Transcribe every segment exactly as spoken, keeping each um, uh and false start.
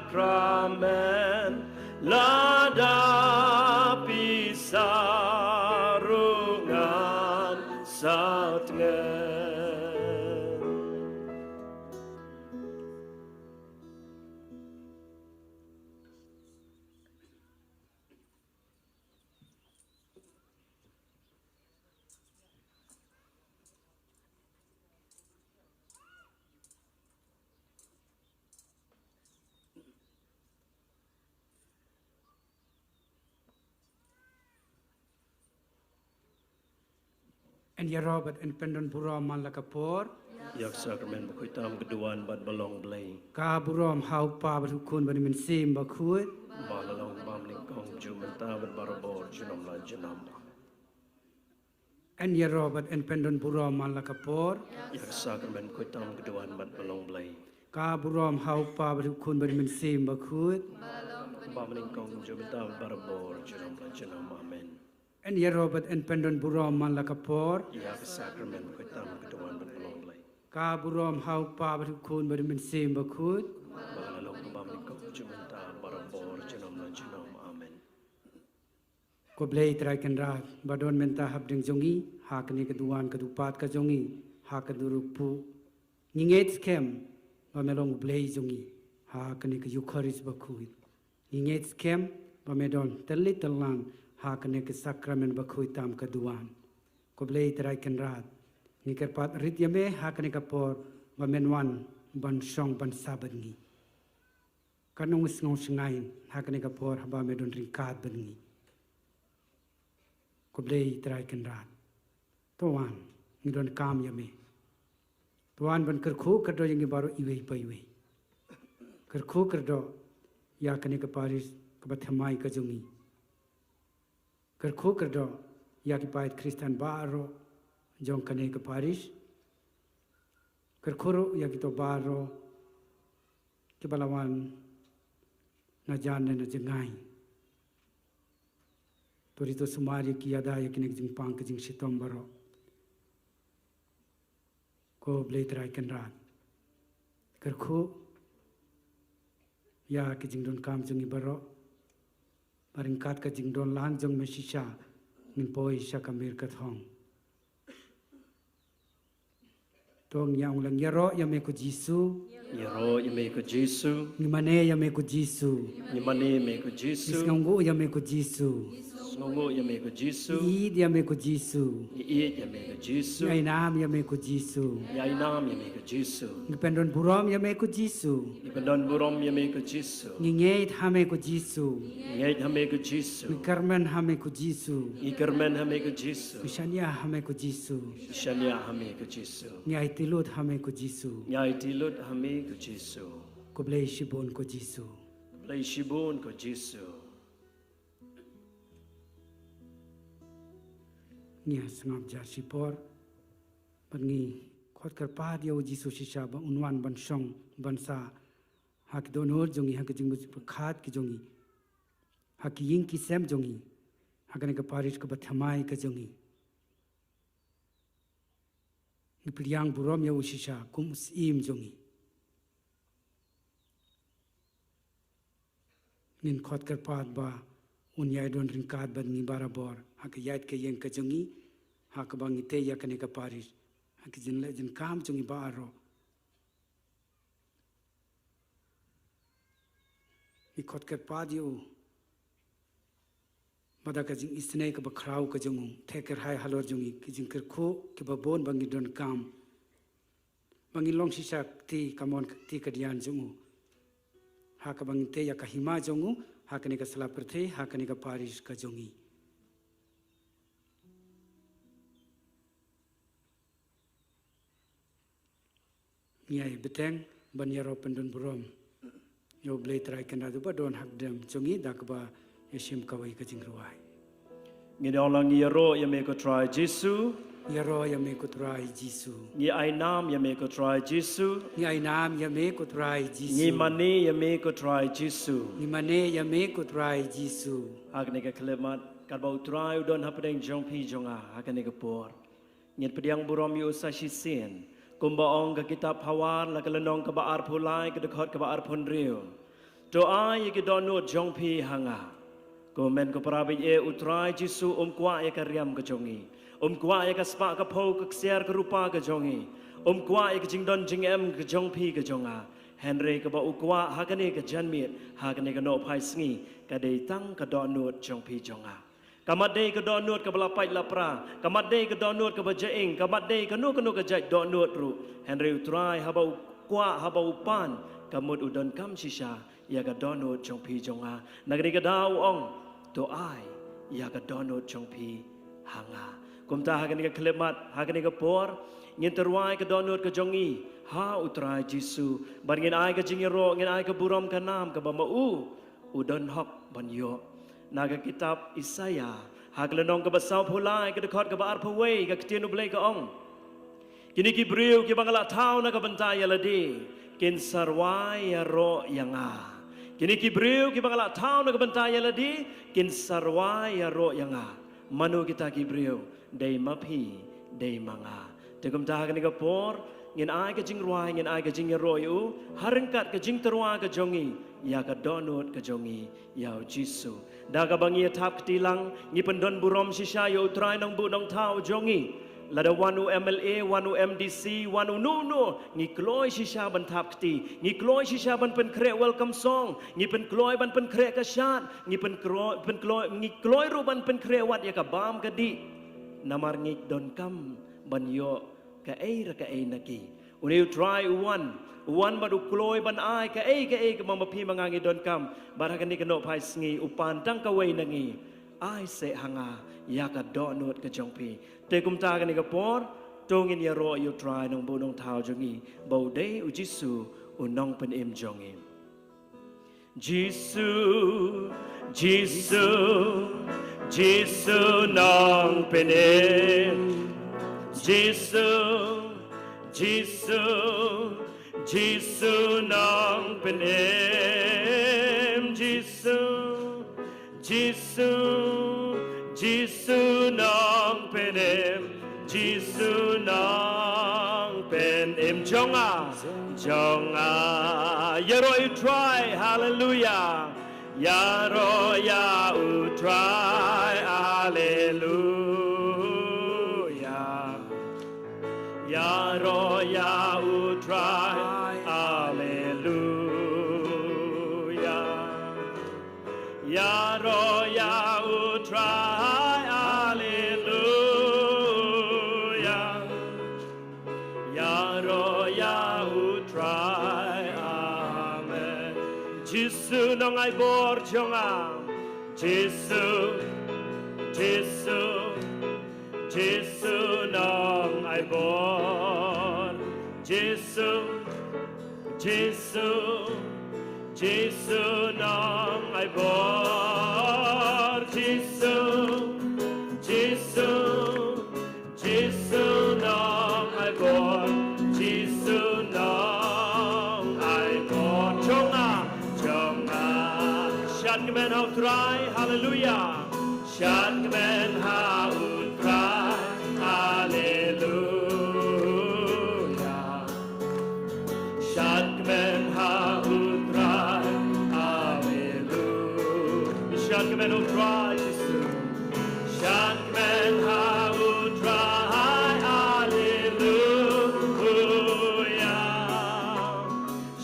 Sakramen, lada phi sa ruh ngan sa tngen. Yn ïaroh bad yn pyndon burom man la ka por. Ïa ka sakramen bakhuid tam ka duwan bad ba long Blei. Ka burom ha u Kpa bad u Khun bad u Mynsiem Bakhuid. Ba la long bym nyngkong, jong mynta bad barabor, junom la junom. Yn ïaroh bad yn pyndon burom man la ka por. Ïa ka sakramen bakhuid tam ka duwan bad ba long Blei. Ka burom ha u Kpa bad u Khun bad u Mynsiem Bakhuid. Bym nyngkong, jong mynta bad barabor, junom la junom. Amen. Yn ïaroh bad yn pyndon burom man la ka por. Ïa ka sakramen bakhuid tam ka duwan bad ba long Blei. Ka burom ha u Kpa bad u Khun bad u Mynsiem Bakhuid. Ba la long bym nyngkong, jong mynta bad barabor, junom la junom. Amen. Ko Blei Trai Kynrad, ba don mynta hapdeng jong ngi, ha kane ka duwan ka dupat ka jong ngi, ha ka duriewphuh. Ngi ngeit skhem ba me long u Blei jong ngi, ha kane ka Eukharist bakhuid. Ngi ngeit skhem ba me don tylli tyllang, ha kane ka sakramen bakhuid tam ka duwan. Ko Blei Trai Kynrad, ngi kyrpad rit ïa me ha kane ka por, ba men wan ban shong ban sah bad ngi. Katno ngi sngew shngaiñ ha kane ka por haba me don ryngkat bad ngi. Ko Blei Trai Kynrad, to wan, ngi donkam ïa me. To wan ban kyrkhu kyrdoh ïa ngi baroh iwei pa iwei. Kyrkhu kyrdoh ïa kane ka parish kaba thymmai ka jong ngi. Kyrkhu kyrdoh ïa ki paid Khristan baroh jong kane ka parish. Kyrkhu ruh ïa kito baroh kiba la wan na jan ne na jngai. To ri to sumar ïa ki, ïada ïa kine ki jingpang ki jingshitom baroh. Ko Blei Trai Kynrad, kyrkhu ïa ki jingdonkam jong ngi baroh. Ba ryngkat ka jingdon lang jong me shisha ngin poi sha ka mir ka thong. To ngi ong lang, ïaroh ïa me ko Jisu. Ïaroh ïa me ko Jisu. Ngi mane ïa me ko Jisu. Ngi mane ïa me ko Jisu. Ngi sngewnguh ïa me ko Jisu. Sngewnguh ïa me ko Jisu. Ngi ïeit ïa me ko Jisu. Ngi ïeit ïa me ko Jisu. Ngi ai nam ïa me ko Jisu. Ngi ai nam ïa me ko Jisu. Ngi pyndon burom ïa me ko Jisu. Ngi pyndon burom ïa me ko Jisu. Ngi ngeit ha me ko Jisu. Ngi ngeit ha me ko Jisu. Ngi kyrmen ha me ko Jisu. Ngi kyrmen ha me ko Jisu. Ngi shaniah ha me ko Jisu. Ngi shaniah ha me ko Jisu. Ngi aiti lut ha me ko Jisu. Ngi aiti lut ha me ko Jisu. Khublei shibun ko Jisu. Khublei shibun ko Jisu. Ngi ïa sngap jar shipor bad ngi khot kyrpad ïa u Jisu shisha ba un wan ban shong ban sah ha ki dohnud jong ngi, ha ki jingmut jingpyrkhat ki jong ngi, ha ki ïing ki sem jong ngi, ha kane ka parish kaba thymmai ka jong ngi. Ngi pdiang burom ïa u shisha kum u Syiem jong ngi. Ngin khot kyrpad ba un ïai don ryngkat bad ngi barabor ha ka ïaid ka ïeng ka jong ngi, ha kaba ngi tei ïa kane ka parish, ha ki jingïaleh jingkam jong ngi baroh. Ngi khot kyrpad ïa u ba da ka jingisynei kaba khraw ka jong u, theh kyrhai halor jong ngi, ki jingkyrkhu kiba bun ba ngi donkam, ba ngi long shisha kti kamon ka kti kadian jong u, ha kaba ngi tei ïa ka hima jong u ha kane ka sla pyrthei, ha kane ka parish ka jong ngi. Ngi ïai bteng ban ïaroh pyndon burom ïa u Blei Trai Kynrad uba don ha kdem jong ngi da kaba ïashim kawei ka jingrwai. Ngi ong lang, ïaroh ïa me ko Trai Jisu. Ïaroh ïa me ko Trai Jisu. Ngi ai nam ïa me ko Trai Jisu. Ngi ai nam ïa me ko Trai Jisu. Ngi mane ïa me ko Trai Jisu. Ngi mane ïa me ko Trai Jisu. Ha kane ka khyllipmat, katba u Trai u don hapdeng jong phi jong nga ha kane ka por, ngin pdiang burom ïa u sa shisien. Kumba ong ka kitab Phawar, la ka lynnong kaba arphew lai, ka dkhot kaba arphew hynriew. To ai ïa ki dohnud jong phi ha nga. Ko hynmen ko para baieit, U Trai Jisu um kwah ïa ka riam ka jong ngi. Um kwah ïa ka spah ka phew ka ksiar ka rupa ka jong ngi. Um kwah ïa ka jingdon jingem ka jong phi ka jong nga. Hynrei kaba u kwah ha kane ka janmiet, ha kane ka nohphai sngi, ka dei tang ka dohnud jong phi jong nga. Ka mat dei ka dohnud kaba la pait la pra, ka mat dei ka dohnud kaba jaing, ka mat dei kano kano ka jait dohnud ruh. Hynrei U Trai haba u kwah, haba u pan, ka mut u donkam shisha ïa ka dohnud jong phi jong nga. Na kane ka daw u ong, to ai ïa ka dohnud jong phi ha nga. Kumta ha kane ka khyllipmat, ha kane ka por, ngin tyrwa ïa ka dohnud ka jong ngi ha U Trai Jisu. Bad ngin ai ka jingïaroh, ngin ai ka burom ka nam kaba ma u u don hok ban ïoh. Na ka kitab Isaïah, ha ka lynnong kaba sawphew lai, ka dkhot kaba arphew wei, ka ktien U Blei ka ong, kine ki briew kiba nga la thaw na ka bynta ïa lade, kin sa rwai ïaroh ïa nga. Kine ki briew kiba nga la thaw na ka bynta ïa lade, kin sa rwai ïaroh ïa nga. Mano kita ki briew? Dei ma phi, dei ma nga. Te kumta ha kane ka por, ngin ai ka jingrwai, ngin ai ka jingïaroh ïa u, ha ryngkat ka jingtyrwa ka jong ngi ïa ka dohnud ka jong ngi ïa U Jisu. Da kaba ngi ïa thap kti lang, ngi pyndon burom shisha ïa U Trai Nongbuh Nongthaw jong ngi. Lada wan u M L A, wan u M D C, wan uno uno, ngi kloi shisha ban thap kti, ngi kloi shisha ban pynkhreh welcome song, ngi pynkloi ban pynkhreh ka shad, ngi pynkloi, pynkloi, ngi kloi ruh ban pynkhreh wat ïa ka bam ka dih. Namar ngi donkam ban ïoh kaei re kaei na ki. Une U Trai u wan, u wan bad u kloi ban ai kaei kaei kaba ma phi ma nga ngi donkam. Bad ha kane ka nohphai sngi u pan tang kawei na ngi. Ai seh ha nga ïa ka dohnud ka jong phi. Te kumta ha kane ka por, to ngin ïaroh ïa U Trai Nongbuh Nongthaw jong ngi, ba u dei U Jisu, U Nongpynim jong ngi. Jisu, Jisu, Jisu Nongpynim. Jisu, Jisu, Jisu Nongpynim. Jisu, Jisu, Jisu Nongpynim, Jisu Nongpynim jong nga, jong nga. Ïaroh ïa U Trai, haleluya. Ïaroh ïa U Trai, haleluya. Ïaroh ïa U Trai, haleluya. Ïaroh ïa U Trai, haleluya. Ïaroh ïa U Trai, amen. Jisu nongai bor jong nga. Jisu, Jisu, Jisu nongai bor. Jisu, Jisu, Jisu nongai bor. Jisu, Jisu, Jisu nongai bor. Jisu nongai bor jong nga, jong nga. Shad kmen ha U Trai, haleluya. Shad kmen ha U Trai, haleluya. Shad kmen ha U Trai, haleluya. Shad kmen ha U Trai Jisu. Shad kmen ha U Trai, haleluya.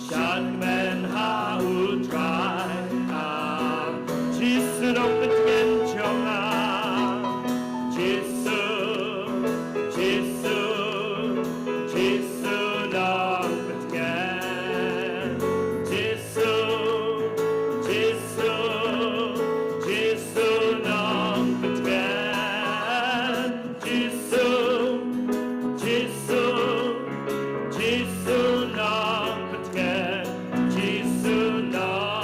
Shad kmen ha U Trai, ah, Jisu nongpyntngen jong nga. Jisu, Jisu, Jisu nongpyntngen. Jisu, Jisu, Jisu nongpyntngen. Jisu, Jisu, Jisu nongpyntngen, Jisu nong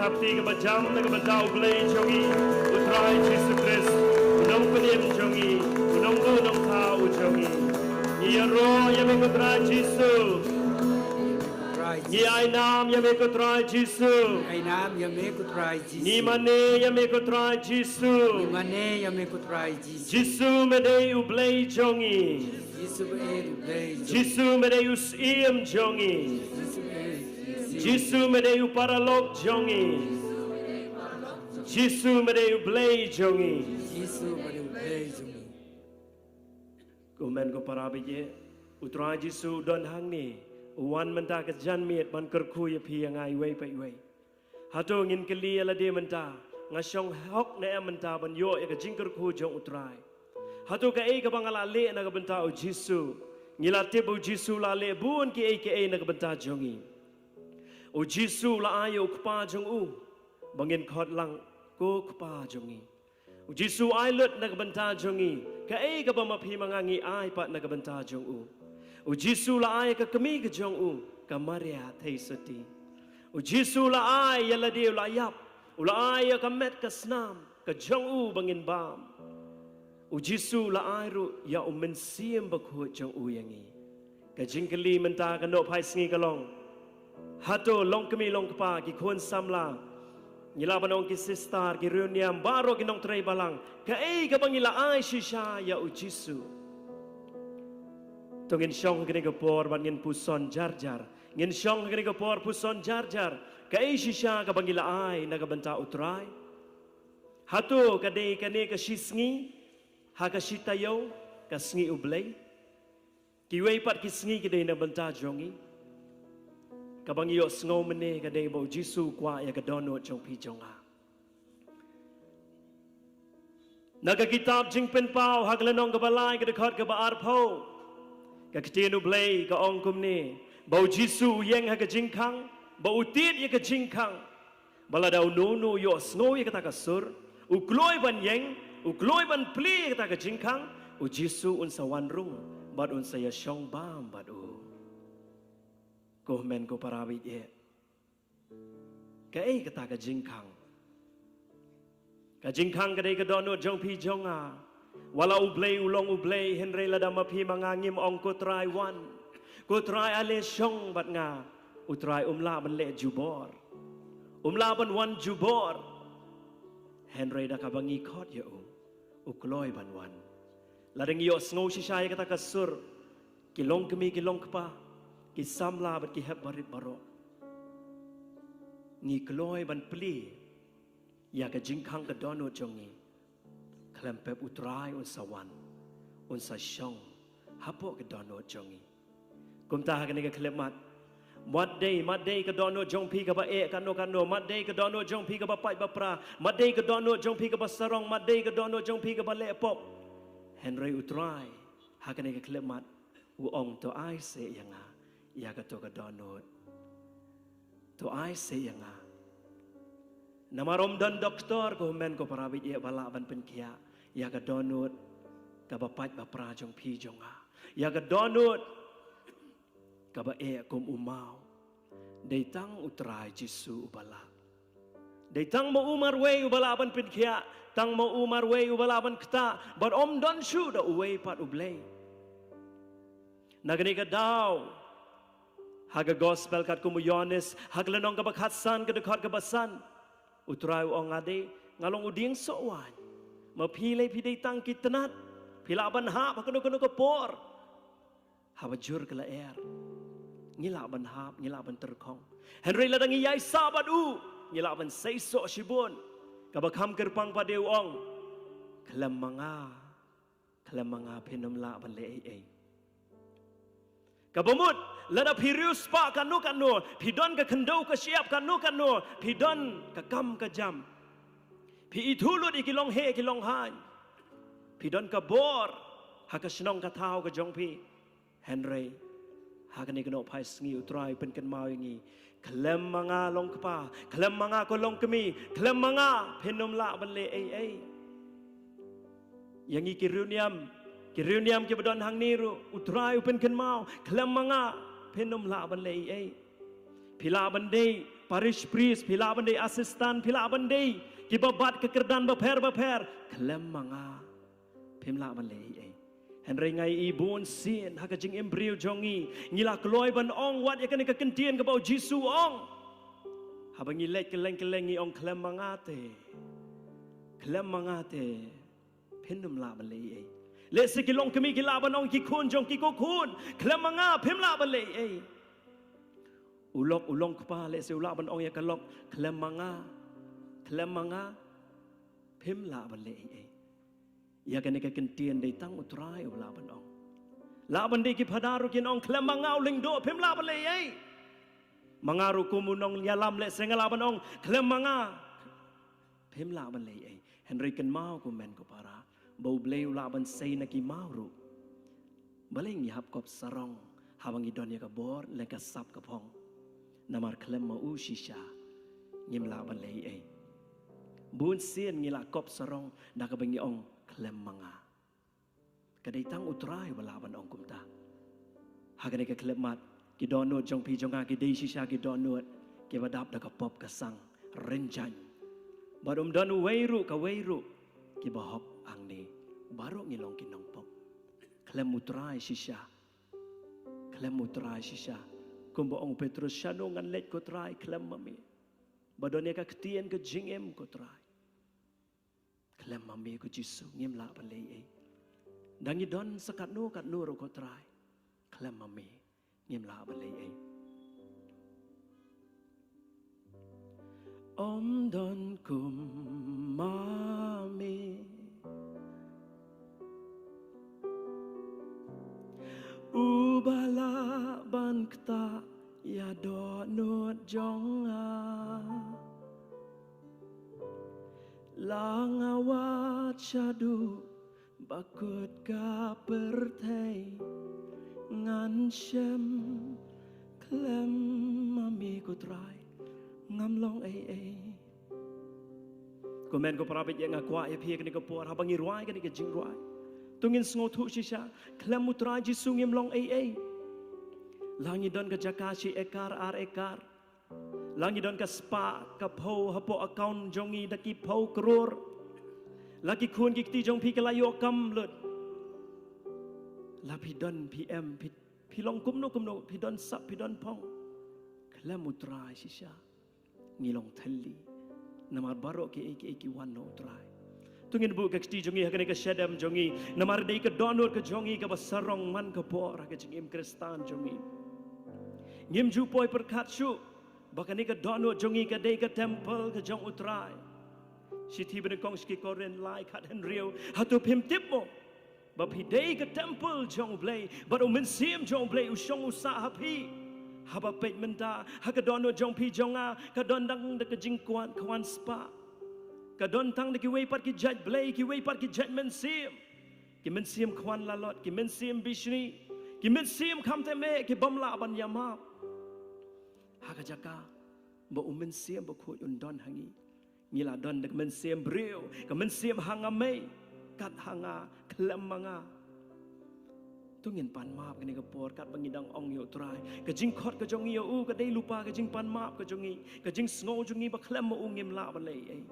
Kti kaba jam na ka bynta U Blei jong ngi, U Trai Jisu Khrist, U Nongpynim jong ngi, U Nongbuh Nongthaw jong ngi. Ngi ïaroh ïa me ko Trai Jisu. Ngi ai nam ïa me ko Trai Jisu. Ai nam ïa me ko Trai Jisu. Ngi mane ïa me ko Trai Jisu. Ngi mane ïa me ko Trai Jisu. Jisu me dei U Blei jong ngi. Jisu me dei U Blei jong ngi. Jisu me dei U Syiem jong ngi. Jisu me dei U Syiem. Jisu me dei U Paralok jong ngi. Jisu me dei U Blei jong ngi. Jisu me dei U Blei jong ngi. Ko hynmen ko para baieit, U Trai Jisu u don hangne, u wan mynta ka janmiet ban kyrkhu ïa phi ïa nga iwei pa iwei. Hato ngin kylli ïa lade mynta, nga shong hok ne em mynta ban ïoh ïa ka jingkyrkhu jong U Trai? Hato kaei kaba nga la leh na ka bynta U Jisu? Ngi la tip U Jisu la leh bun kiei kiei na ka bynta jong ngi. U Jisu la ai ïa U Kpa jong u ba ngin khot lang ko Kpa jong ngi. U Jisu ai lut na ka bynta jong ngi kaei kaba ma phi ma nga ngi ai pat na ka bynta jong u. U Jisu la ai ka kmie ka jong u, ka Maria Theisotti. U Jisu la ai ïa lade, u la ïap, u la ai ïa ka met ka snam ka jong u ba ngin bam. U Jisu la ai ruh ïa U Mynsiem Bakhuid jong u ïa ngi. Ka jingkylli mynta ka nohphai sngi ka long, hato longkmie longkpa, ki khun samla, ngi lah ban ong ki sister, ki riewniam, baroh ki nongtrei balang, kaei kaba ngi la ai shisha ïa U Jisu? To ngin shong ha kane ka por bad ngin puson jar jar. Ngin shong ha kane ka por puson jar jar. Kaei shisha kaba ngi la ai na ka bynta U Trai? Hato ka dei kane ka shi sngi ha ka shi taïew, ka sngi U Blei? Kiwei pat ki sngi ki dei na bynta jong ngi. Kaba ngi ïohsngew mynne ka dei ba U Jisu u kwah ïa ka dohnud jong phi jong nga. Na ka kitab Jingpynpaw ha ka lynnong kaba lai, ka dkhot kaba arphew, ka ktien U Blei ka ong kumne, ba U Jisu u ïeng ha ka jingkhang, ba u tied ïa ka jingkhang. Ba lada uno uno u ïohsngew ïa kata ka sur, u kloi ban ïeng, u kloi ban plie ïa kata ka jingkhang, U Jisu un sa wan rung bad un sa ïashong bam bad u. Ko hynmen ko para baieit, kaei kata ka jingkhang? Ka jingkhang ka dei ka dohnud jong phi jong nga. Wat la U Blei u long U Blei, hynrei lada ma phi ma nga ngim ong ko Trai wan, ko Trai ale shong bad nga, U Trai um lah ban leh jubor, um lah ban wan jubor. Hynrei da kaba ngi khot ïa u, u kloi ban wan. Lada ngi ïohsngew shisha ïa kata ka sur, ki longkmie ki longkpa, ki samla bad ki hep barit baroh, ngi kloi ban plie ïa ka jingkhang ka dohnud jong ngi, khlem pep U Trai un sa wan, un sa shong hapoh ka dohnud jong ngi. Kumta ha kane ka khyllipmat, mat dei, mat dei ka dohnud jong phi kaba eh katno katno, mat dei ka dohnud jong phi kaba pait ba pra, mat dei ka dohnud jong phi kaba sarong, mat dei ka dohnud jong phi kaba leh pop. Hynrei U Trai ha kane ka khyllipmat u ong, to ai seh ïa nga ïa kato ka dohnud. To ai seh ïa nga. Namar ym don doktor, ko hynmen ko para baieit, ba lah ban pynkhiah ïa ka dohnud kaba pait ba pra jong phi jong nga, ïa ka dohnud kaba eh kum u maw. Dei tang U Trai Jisu uba lah. Dei tang ma u marwei uba lah ban pynkhiah, tang ma u marwei uba lah ban ktah, bad ym don shuh da uwei pat U Blei. Na kane ka daw, ha ka Gospel katkum u Ïoannis, ha ka lynnong kaba khatsan, ka dkhot kaba san, U Trai u ong, nga dei, nga long u dieng soh waiñ. Ma phi lei phi dei tang ki tnat, phi lah ban hap ha kano kano ka por. Haba jur ka lyer, ngi lah ban hap, ngi lah ban tyrkhong. Hynrei lada ngi ïaisah bad u, ngi lah ban seisoh shibun. Kaba kham kyrpang pat de u ong, khlem ma nga, khlem ma nga phin ym lah ban leh ei ei. Kaba mut, lada phi riewspah kano kano, phi don ka khyndew ka shyiap kano kano, phi don ka kam ka jam, phi ithuh lut ïa ki long heh ki long haiñ, phi don ka bor ha ka shnong ka thaw ka jong phi. Hynrei ha kane ka nohphai sngi U Trai u pynkynmaw ïa ngi, khlem ma nga long kpa, khlem ma nga ko long kmie, khlem ma nga phin ym lah ban leh ei ei. Ïa ngi ki riewniam, ki riewniam kiba don hangne ruh, U Trai u pynkynmaw, khlem ma nga phin ym lah ban leh ei ei. Phi lah ban dei parish priest, phi lah ban dei assistant, phi lah ban dei kiba bat ka kyrdan bapher bapher. Khlem ma nga phim lah ban leh ei ei. Hynrei nga ïohi bun sien ha ka jingim briew jong ngi, ngi la kloi ban ong wat ïa kane ka kyntien kaba u Jisu u ong. Haba ngi leit kylleng kylleng ngi ong khlem ma nga te, khlem ma nga te phin ym lah ban leh ei ei. Lehse ki longkmie ki lah ban ong, ki khun jong ki, ko khun, khlem ma nga phim lah ban leh ei ei. U lok u longkpa lehse u lah ban ong ïa ka lok, khlem ma nga, khlem ma nga phim lah ban leh ei ei. Ïa kane ka kyntien dei tang u Trai u lah ban ong. Lah ban dei ki phadar ruh kin ong, khlem ma nga u lyngdoh phim lah ban leh ei ei. Ma nga ruh kum u nongïalam lehse nga lah ban ong, khlem ma nga phim lah ban leh ei ei. Hynrei kynmaw ko kmie ko para, ba U Blei u lah ban sei na ki maw ruh. Balei ngi hap kop sarong haba ngi don ïa ka bor lane ka sap ka phong? Namar khlem ma u shisha ngim lah ban leh ei ei. Bun sien ngi la kop sarong da kaba ngi ong khlem ma nga. Ka dei tang u Trai ba lah ban ong kumta. Ha kane ka khyllipmat, ki dohnud jong phi jong nga ki dei shisha ki dohnud kiba dap da ka pop ka sang, rynjang. Bad um don uwei ruh kawei ruh kiba hok hangne. Baroh ngi long ki nongpop. Khlem u Trai shisha. Khlem u Trai shisha. Kumba ong u Petrus, shano ngan leit ko Trai khlem ma me? Ba don ïa ka ktien ka jingim ko Trai. Khlem ma me ko Jisu ngim lah ban leh ei ei. Da ngi don sa katno katno ruh ko Trai, khlem ma me ngim lah ban leh ei ei. Ym don kum ma me uba lah ban ktah ïa dohnud jong nga. La nga wad shaduh ba kut ka pyrthei, ngan shem khlem ma me ko Trai ngam long ei ei. Ko kmie ko para, bad ïa nga kwah ïa phi kane ka por haba ngi rwai kane ka jingrwai, to ngin sngewthuh shisha, khlem u Trai Jisu ngim long ei ei. La ngi don ka jaka shi ekar ar ekar, la ngi don ka spah ka phew hapoh account jong ngi da ki phew klur. La ki khun ki kti jong phi ki la ïoh kam lut. La phi don phi em phi, phi long kumno kumno, phi don sap phi don phong, khlem u Trai shisha ngi long thylli. Namar baroh kiei kiei ki wan na u Trai. To ngin buh ka kti jong ngi ha kane ka shadem jong ngi, namar dei ka dohnud ka jong ngi kaba sarong man ka bor ha ka jingim Khristan jong ngi. Ngim ju poi pyrkhat shuh ba kane ka dohnud jong ngi ka dei ka temple ka jong u Trai. Shithi ba nyngkong sha ki Korinth lai khathynriew, hato phim tip mo ba phi dei ka temple jong u Blei, bad u Mynsiem jong u Blei u shong u sah ha phi? Haba peit mynta ha ka dohnud jong phi jong nga, ka don tang da ka jingkwah kwah spah. Ka don tang da kiwei pat ki jait blei, kiwei pat ki jait mynsiem. Ki mynsiem khwan lalot, ki mynsiem bishni, ki mynsiem kham teh meh, ki bym lah ban ïamap. Ha ka jaka ba u Mynsiem Bakhuid un don ha ngi, ngi la don da ka mynsiem briew, ka mynsiem ha nga mei, kat ha nga, khlem ma nga. To ngin pan map kane ka por, katba ngi dang ong ïa u Trai. Ka jingkhot ka jong ngi ïa u ka dei lypa ka jingpan map ka jong ngi, ka jingsngew jong ngi ba khlem ma u ngim lah ban leh ei ei.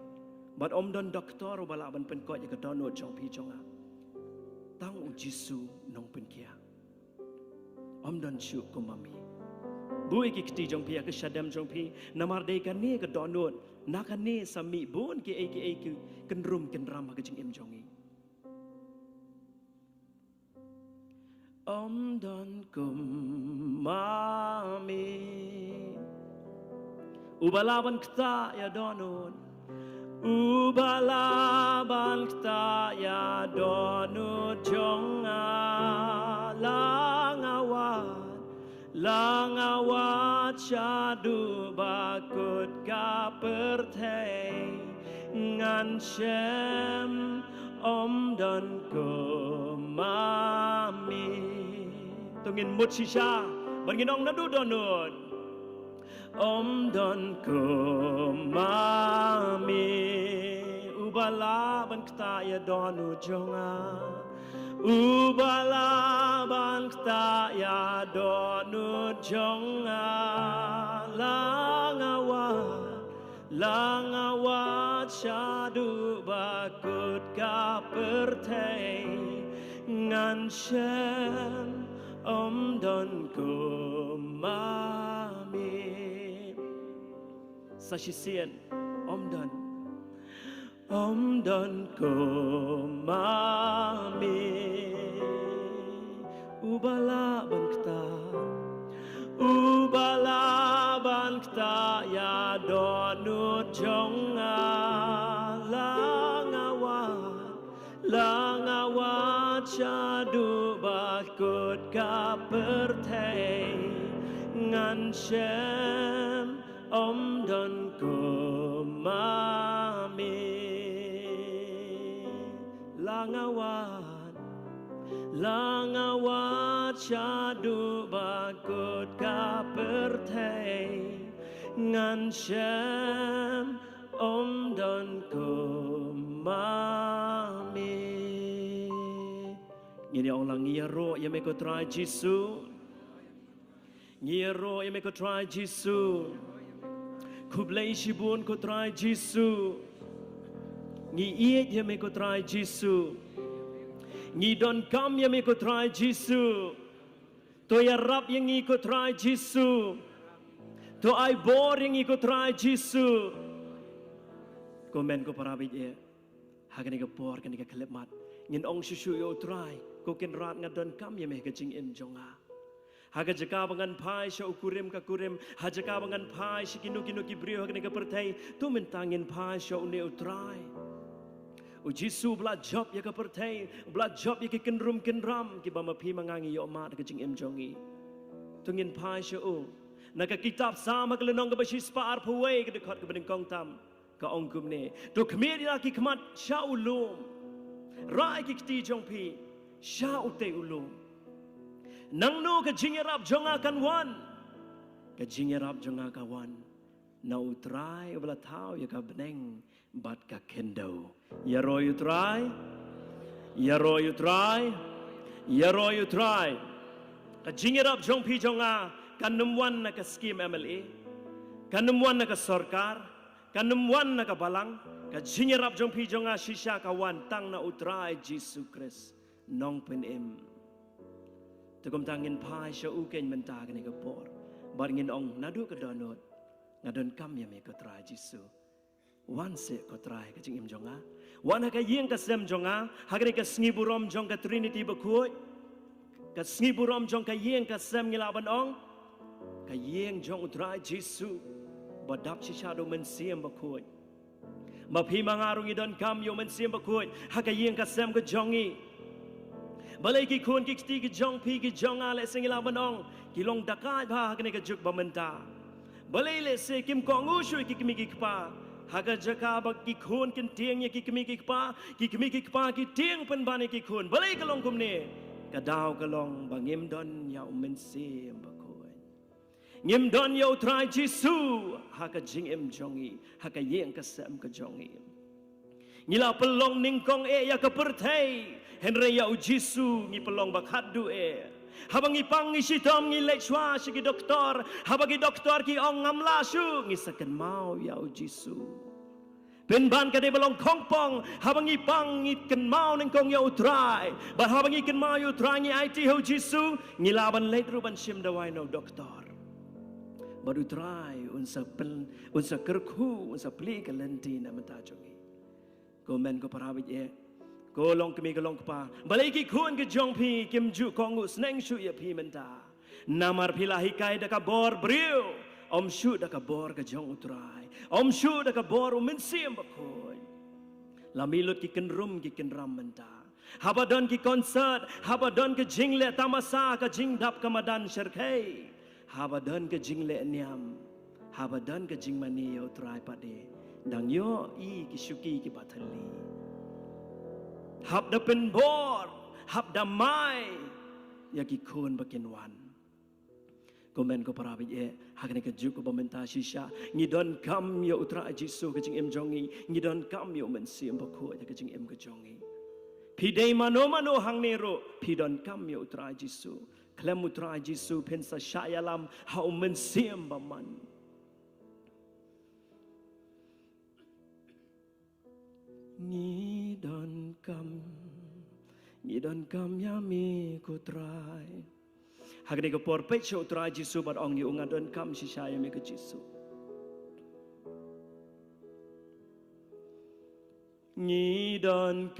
Bad ym don doktor uba lah ban pynkoit ïa ka dohnud jong phi jong nga. Tang u Jisu Nongpynkhiah. Ym don shuh kum ma me. Buh ïa ki kti jong phi ha ka shadem jong phi, namar dei kane ka dohnud, na kane sa mih bun kiei kiei ki kynrum kynram ha ka jingim jong ngi. Ym don kum ma me uba lah ban ktah ïa dohnud, uba lah ban ktah ïa dohnud jong nga. La nga wad, la nga wad shaduh ba kut ka pyrthei, ngan shem ym don kum ma me. To ngin mut shisha bad ngin ong naduh dohnud. Ym don kum ma me uba lah ban ktah ïa dohnud jong nga, uba lah ban ktah ïa dohnud jong nga. La nga wad La nga wad shaduh ba kut ka pyrthei, ngan shem ym don kum ma me. Sa shisien, ym don. Ym don kum ma me. Uba lah ban ktah, uba lah ban ktah ïa dohnud jong nga. La nga wad, la nga wad shaduh ba kut ka pyrthei, ngan shem ym don kum ma me. La nga wad, la nga wad shaduh ba kut ka pyrthei, ngan shem ym don kum ma me. Ngin ïa ong lang, ngi ïaroh ïa me ko Trai Jisu. Ngi ïaroh ïa me ko Trai Jisu. Khublei shibun ko Trai Jisu. Ngi ïeit ïa me ko Trai Jisu. Ngi donkam ïa me ko Trai Jisu. To ïarap ïa ngi ko Trai Jisu. To ai bor ïa ngi ko Trai Jisu. Ko hynmen ko para bangeit, ha kane ka por, kane ka khyllipmat, ngin ong shuh shuh ïa u Trai, ko Kynrad, nga donkam ïa me ha ka jingim jong nga. Ha ka jaka ba ngan phai sha u kurim ka kurim, ha jaka ba ngan phai sha kino kino ki briew ha kane ka pyrthei, to mynta ngin phai sha une u Trai. U Jisu uba la jop ïa ka pyrthei, uba la jop ïa ki kynrum kynram kiba ma phi ma nga ngi ïoh mad ha ka jingim jong ngi. To ngin phai sha u. Na ka kitab Salm ha ka lynnong kaba shispah arphew wei, ka dkhot kaba nyngkong tam, ka ong kumne: To khmih ïa ki khmat sha u lum, rah ïa ki kti jong phi sha utei u lum. Nangno ka jingïarap jong nga kan wan? Ka jingïarap jong nga ka wan na u Trai uba la thaw ïa ka bneng bad ka khyndew. Ïaroh ïa u Trai. Ïaroh ïa u Trai. Ïaroh ïa u Trai. Ka jingïarap jong phi jong nga kan ym wan na ka skim M L A. Kan ym wan na ka sorkar. Kan ym wan na ka balang. Ka jingïarap jong phi jong nga shisha ka wan tang na u Trai Jisu Khrist, Nongpynim. Te kumta ngin phai sha u keiñ mynta kane ka por. Bad ngin ong naduh ka dohnud: Nga donkam ïa me ko Trai Jisu. Wan seh ko Trai ha ka jingim jong nga. Wan ha ka ïing ka sem jong nga, ha kane ka sngi burom jong ka Trinity bakhuid. Ka sngi burom jong ka ïing ka sem, ngi lah ban ong, ka ïing jong u Trai Jisu ba dap shisha da u Mynsiem Bakhuid. Ma phi ma nga ruh ngi donkam ïa u Mynsiem Bakhuid ha ka ïing ka sem ka jong ngi. Balei ki khun ki kti ki jong phi ki jong nga, lehse ngi lah ban ong, ki long dakaid bha ha kane ka juk ba mynta? Balei lehse kim kohnguh shuh ïa ki kmie ki kpa? Ha ka jaka ba ki khun kin tieng ïa ki kmie ki kpa, ki kmie ki kpa ki tieng pynban ïa ki khun. Balei ka long kumne? Ka daw ka long ba ngim don ïa u Mynsiem Bakhuid. Ngim don ïa u Trai Jisu ha ka jingim jong ngi, ha ka ïing ka sem ka jong ngi. Ngi la pynlong nyngkong eh ïa ka pyrthei, hynrei ïa u Jisu ngi pynlong ba khatduh eh. Haba ngi pang ngi shitom ngi leit shuwa sha ki doktor, haba ki doktor ki ong ngam lah shuh, ngi sa kynmaw ïa u Jisu. Pynban ka dei ba long khongpong, haba ngi pang ngi kynmaw nyngkong ïa u Trai. Bad haba ngi kynmaw ïa u Trai ngi aiti ha u Jisu, ngi lah ban leit ruh ban shim dawai na u doktor. Bad u Trai un sa pyn, un sa kyrkhu, un sa plie ka lynti na bynta jong ngi. Ko hynmen ko para bangeit, ko longkmie ko longkpa, balei ki khun ki jong phi kim ju kohnguh sneng shuh ïa phi mynta? Namar phi la hikai da ka bor briew, ym shuh da ka bor ka jong u Trai, ym shuh da ka bor u Mynsiem Bakhuid. La mih lut ki kynrum ki kynram mynta. Haba don ki concert, haba don ka jingleh tamasa, ka jingdap ka madan shyrkhei, haba don ka jingleh niam, haba don ka jingmane ïa u Trai pat de, dang ïohi ki shuki kiba thylli. Hap da pynbor, hap da mai ïa ki khun ba kin wan. Ko hynmen ko para bangeit, ha kane ka juk kaba mynta shisha, ngi donkam ïa u Trai Jisu ha ka jingim jong ngi, ngi donkam ïa u Mynsiem Bakhuid ha ka jingim ka jong ngi. Phi dei mano mano hangne ruh, phi donkam ïa u Trai Jisu. Khlem u Trai Jisu phin sa shah ïalam ha u Mynsiem Bymman. Ngi donkam, ngi donkam ïa me ko Trai. Ha kane ka por peit sha u Trai Jisu bad ong ïa u, nga donkam shisha ïa me ko Jisu. Ngi donkam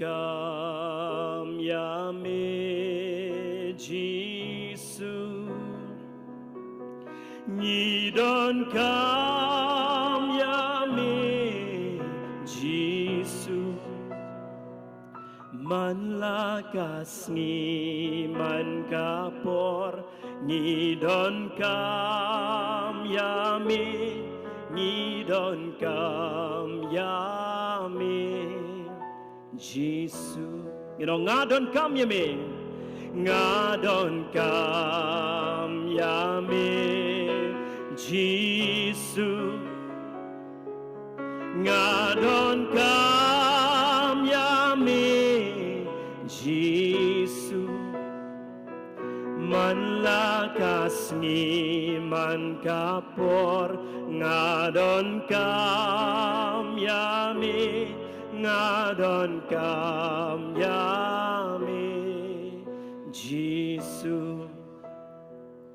ïa me Jisu. Ngi donkam ïa me Jisu. Man la ka sngi man ka por, ngi donkam ïa me, ngi donkam ïa me Jisu. Ngi ong, nga donkam ïa me, nga donkam ïa me Jisu. Nga donkam ïa me Jisu. Man la ka sngi man ka por, nga donkam ïa me, nga donkam ïa me Jisu.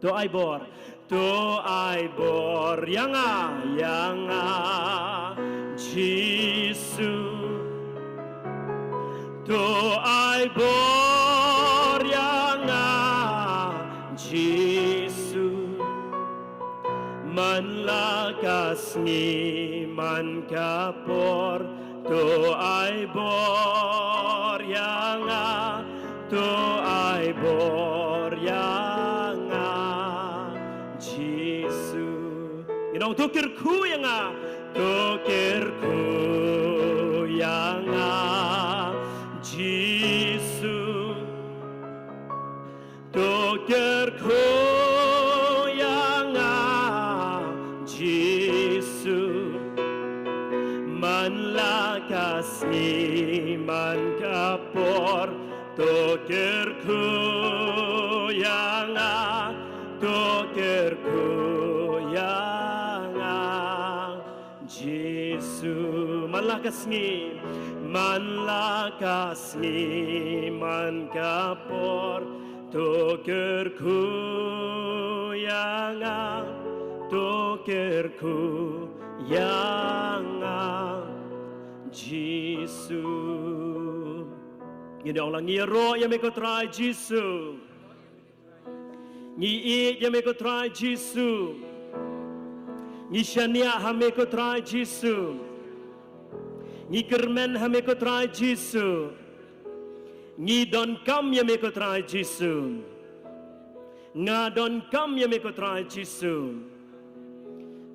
To ai bor, to ai bor ïa nga, ïa nga Jisu. To ai bor ïa nga Jisu. Man la ka sngi man ka por, to ai bor ïa nga, to ai bor ïa nga Jisu. Ngi ong, to kyrkhu ïa nga, to kyrkhu ïa nga Jisu. To kyrkhu ïa nga Jisu. Man la ka sngi man ka por, to kyrkhu ïa nga, to kyrkhu ïa nga Jisu. Man la ka sngi man la ka sngi man ka por, to kyrkhu ïa nga, to kyrkhu ïa nga Jisu. Ngi ong lang, ngi ïaroh ïa me ko Trai Jisu. Ngi ïeit ïa me ko Trai Jisu. Ngi shaniah ha me ko Trai Jisu. Ngi kyrmen ha me ko Trai Jisu. Ngi donkam ïa me ko Trai Jisu. Nga donkam ïa me ko Trai Jisu.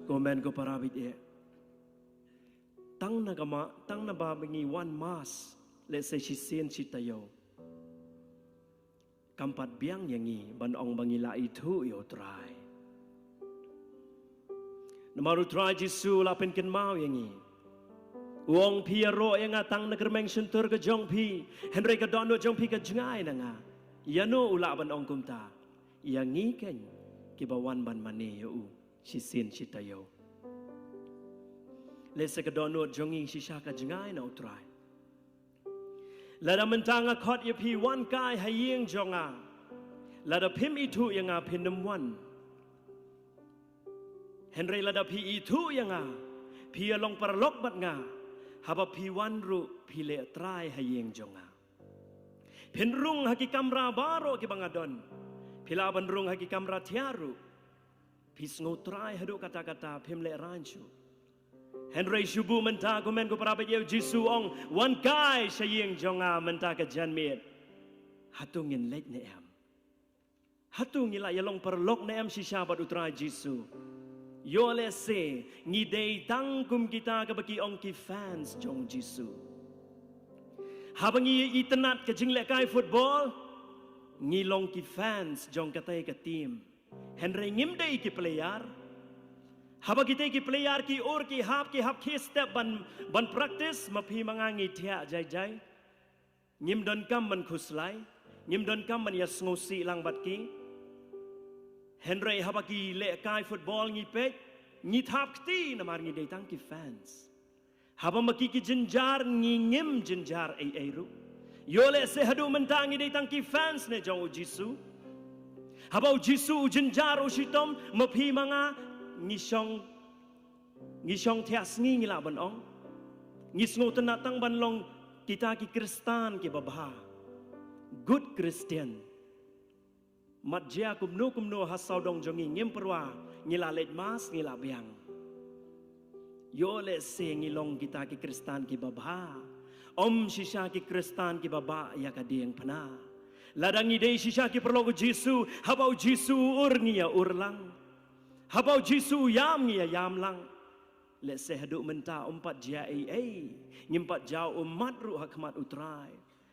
Ko hynmen ko para bad eh, tang na kama, tang naba ngi wan mass, lehse shisien shi taïew, kam pat biang ïa ngi ban ong ba ngi la ithuh ïa u Trai. Namar u Trai Jisu u la pynkynmaw ïa ngi. U ong, phi ïaroh ïa nga tang na kyrmeng shyntur ka jong phi, hynrei ka dohnud jong phi ka jngai na nga. Ïano u lah ban ong kumta ïa ngi keiñ kiba wan ban mane ïa u shisien shi taïew? Lehse ka dohnud jong ngi shisha ka jngai na u Trai. Lada mynta nga khot ïa phi wan kai ha ïing jong nga, lada phim ithuh ïa nga phin ym wan. Hynrei lada phi ithuh ïa nga, phi ïa long paralok bad nga, haba phi wan ruh phi leh trai ha ïing jong nga. Phin rung ha ki kamra baroh kiba nga don. Phi lah ban rung ha ki kamra thiah ruh. Phi sngewtrai haduh katta katta, phim lehraiñ shuh. Hynrei shu buh mynta, ko hynmen ko para bad eh, u Jisu u ong, wan kai sha ïing jong nga mynta ka janmiet. Hato ngin leit ne em? Hato ngi la ïa long paralok ne em shisha bad u Trai Jisu? Ïoh lehse ngi dei tang kum kita kaba ki ong ki fans jong u Jisu. Haba ngi itynnad ka jinglehkai football, ngi long ki fans jong katei ka team. Hynrei ngim dei ki player. Haba kitei ki player ki ur ki hap, ki hap khie step ban, ban practice, ma phi ma nga ngi thiah jai jai. Ngim donkam ban khuslai, ngim donkam ban ïa sngewsih lang bad ki. Hynrei haba ki lehkai football ngi peit, ngi thap kti namar ngi dei tang ki fans. Haba ma ki ki jynjar ngi ngim jynjar ei ei ruh. Ïoh lehse haduh mynta ngi dei tang ki fans ne jong u Jisu. Haba u Jisu u jynjar u shitom, ma phi ma nga ngi shong, ngi shong thiah sngi ngi lah ban ong. Ngi sngewtynnat tang ban long kita ki Khristan kiba bha. Good Christian. Mat jia kumno kumno ha sawdong jong ngi ngim pyrwa, ngi la leit mass, ngi la biang. Ïoh lehse ngi long kita ki Khristan kiba bha. Ym shisha ki Khristan kiba bha ïa ka diengphna. Lada ngi dei shisha ki paralok u Jisu, haba u Jisu u ur ngi ïa ur lang. Haba u Jisu u ïam ngi ïa ïam lang. Lehse haduh mynta ym pat jia ei ei. Ngim pat jaw ummat ruh ha khmat u Trai.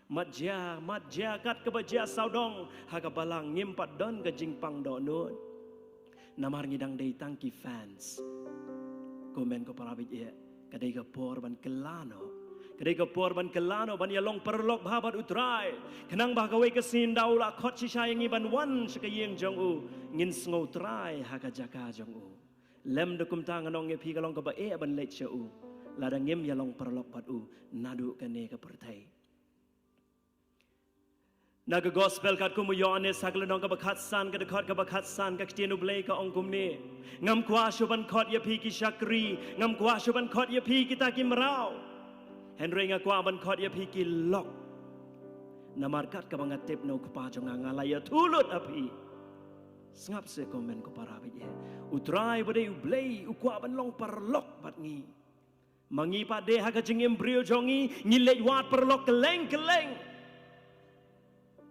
Mat jia, mat jia kat kaba jia sawdong, ha ka balang ngim pat don ka jingpang dohnud. Namar ngi dang dei tang ki fans. Ko hynmen ko para bangeit, ka dei ka por ban kylla noh. Ka dei ka por ban kylla noh, ban ïa long paralok bha bad u Trai. Khnang ba ha kawei ka sngi ynda u la khot shisha ïa ngi ban wan sha ka ïing jong u, ngin sngew trai ha ka jaka jong u. Lymda kumta ngan ong ïa phi ka long kaba eh ban leit sha u. Lada ngim ïa long paralok bad u, naduh kane ka pyrthei. Na ka gospel katkum u Ïoannis ha ka lynnong kaba khatsan, ka dkhot kaba khatsan, ka ktien u Blei ka ong kumne. Ngam kwah shuh ban khot ïa phi ki shakri, ngam kwah shuh ban khot ïa phi kita ki mraw. Hynrei nga kwah ban khot ïa phi ki lok. Namar kat kaba nga tip na u Kpa jong nga, nga la ïathuh lut ha phi. Sngap seh ko hynmen ko para bangeit. U Trai ba dei u Blei, u kwah ban long paralok bad ngi. Ma ngi pat de ha ka jingim briew jong ngi, ngi leit wad paralok kylleng kylleng.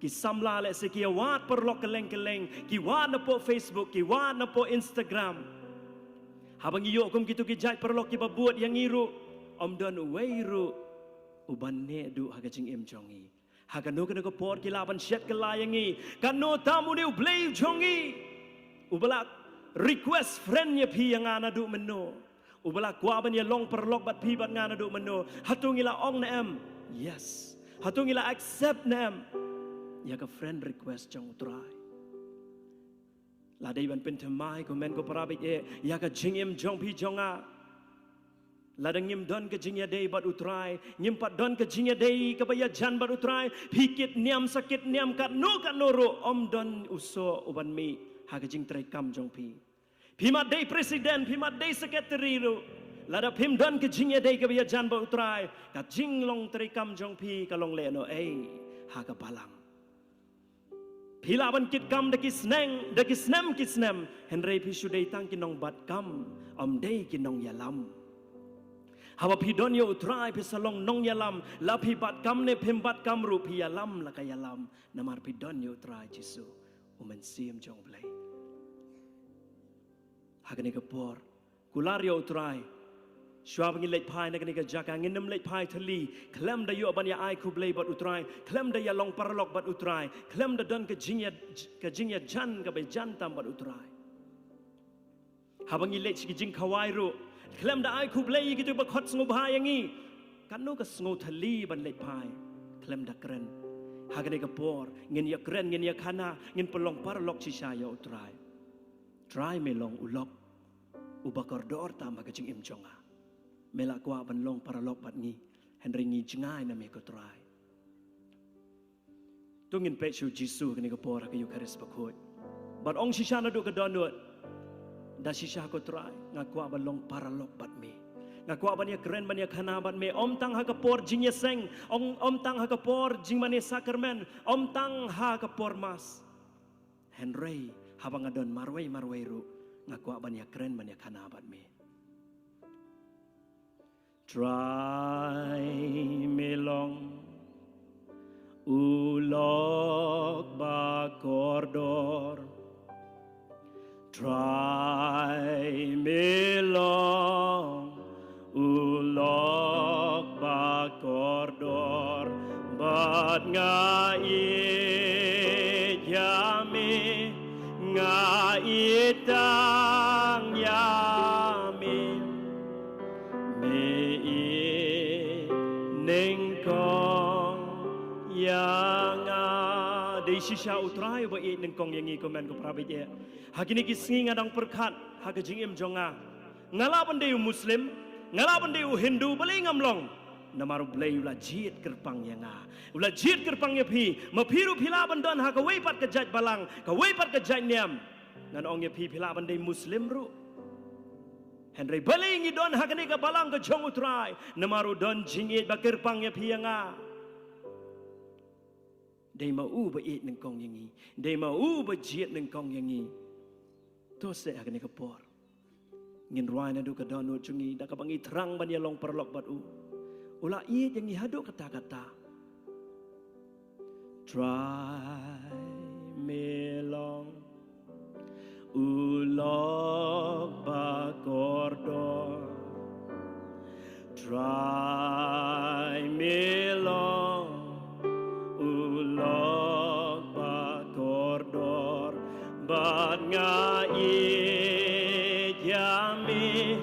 Ki samla lehse ki wad paralok kylleng kylleng, ki wad na poh Facebook, ki wad na poh Instagram. Haba ngi ïoh kum kitu ki jait paralok kiba bud ïa ngi ruh, ym don uwei ruh uban neh duh ha ka jingim jong ngi. Ha kano kano ka por ki lah ban shet kylla ïa ngi. Kano tam une u Blei jong ngi uba la request friend ïa phi ïa nga naduh mynno. Uba la kwah ban ïa long paralok bad phi bad nga naduh mynno. Hato ngi la ong ne em? Yes. Hato ngi la accept ne em ïa ka friend request jong u Trai? La dei ban pynthymmai ko hynmen ko para bangeit, ïa ka jingim jong phi jong nga. Lada ngim don ka jingïadei bad u Trai, ngim pat don ka jingïadei kaba ïajan bad u Trai, phi kit niam sa kit niam katno katno ruh, ym don u soh uban mih ha ka jingtrei kam jong phi. Phi mat dei president, phi mat dei secretary ruh, lada phim don ka jingïadei kaba ïajan bad u Trai, ka jinglong trei kam jong phi ka long lehnohei ha ka balang. Phi lah ban kit kam da ki sneng, da ki snem ki snem, hynrei phi shu dei tang ki nongbat kam, ym dei ki nongïalam. Haba phi don ïa u Trai phi sa long nongïalam, la phi bat kam ne phim bat kam ruh phi ïalam la ka ïalam, namar phi don ïa u Trai Jisu, u Mynsiem jong u Blei. Ha kane ka por, kular ïa u Trai. Shuwa ba ngin leit phai na kane ka jaka, ngin ym leit phai thylli khlem da ïoh ban ïa ai khublei bad u Trai, khlem da ïa long paralok bad u Trai, khlem da don ka jingïa, ka jingïajan kaba jan tam bad u Trai. Haba ngi leit sha ki jingkhawai ruh, khlem da ai khublei ïa kitu ba khot sngewbha ïa ngi, katno ka sngew thylli ban leit phai khlem da kren. Ha kane ka por ngin ïa kren, ngin ïa khana, ngin pynlong paralok shisha ïa u Trai. Trai me long u lok uba kordor tam ha ka jingim jong nga. Me la kwah ban long paralok bad ngi, hynrei ngi jngai na me ko Trai. To ngin peit sha u Jisu ha kane ka por ha ka Eukharist bakhuid, bad ong shisha naduh ka dohnud. Da shisha ko Trai, nga kwah ban long paralok bad me. Nga kwah ban ïa kren ban ïa khana bad me, ym tang ha ka por jingïaseng, ym, ym tang ha ka por jingmane sakramen, ym tang ha ka por Mass. Hynrei haba nga don marwei marwei ruh, nga kwah ban ïa kren ban ïa khana bad me. Trai me long u lok ba kordor. Trai me long u lok ba kordor, bad nga ïeit ïa me, nga ïeit tang ïa me. Me ïeit nyngkong ïa nga. Dei shisha u Trai uba ïeit nyngkong ïa ngi ko hynmen ko para bangeit. Ha kine ki sngi nga dang pyrkhat ha ka jingim jong nga. Nga lah ban dei u Muslim, Nga lah ban dei u Hindu, balei ngam long? Namar u Blei u la jied kyrpang ïa nga. U la jied kyrpang ïa phi, ma phi ruh phi lah ban don ha kawei pat ka jait balang, kawei pat ka jait niam. Ngan ong ïa phi, phi lah ban dei Muslim ruh. Hynrei balei ngi don ha kane ka balang ka jong u Trai? Namar u don jingïeit ba kyrpang ïa phi ïa nga. Dei ma u ba ïeit nyngkong ïa ngi. Dei ma u ba jied nyngkong ïa ngi. To seh ha kane ka por ngin rwai naduh ka dohnud jong ngi, da kaba ngi thrang ban ïalong paralok bad u. U la ïeit ïa ngi haduh katta katta. Trai me long u lok ba kordor. Trai me long u lok ba kordor. Bad nga ïeit ïa me,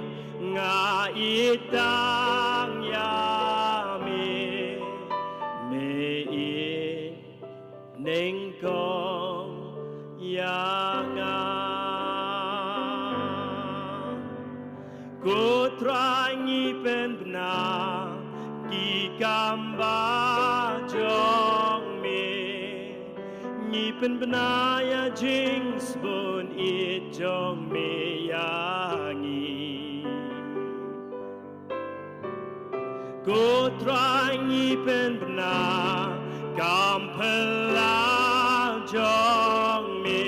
nga ïeit tang ïa me. Me ïeit nyngkong ïa nga. Ko Trai, ngi pynbna ki kam ba jong me. Ngi pynbna ïa jingsbun ïeit jong me ïa ngi. Ko Trai, ngi pynbna kam phylla jong me.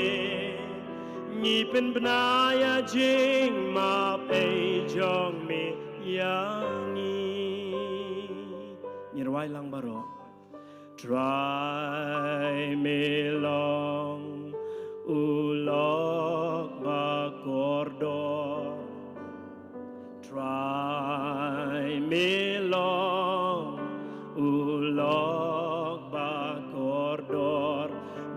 Ngi pynbna ïa jingmap ei jong me ïa ngi. Ngi rwai lang baroh. Trai me long u lok ba kordor. Trai me long u lok ba kordor.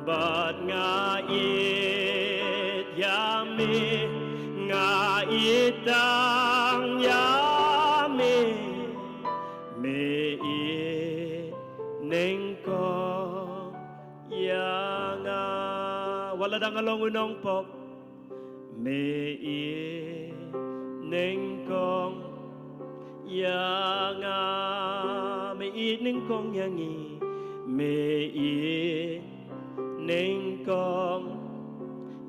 Bad nga ïeit ïa me, nga ïeit tang ïa me. Me ïeit nyngkong ïa nga. Wat la dang nga long u nongpop, me ïeit nyngkong ïa nga. Me ïeit nyngkong ïa ngi. Me ïeit nyngkong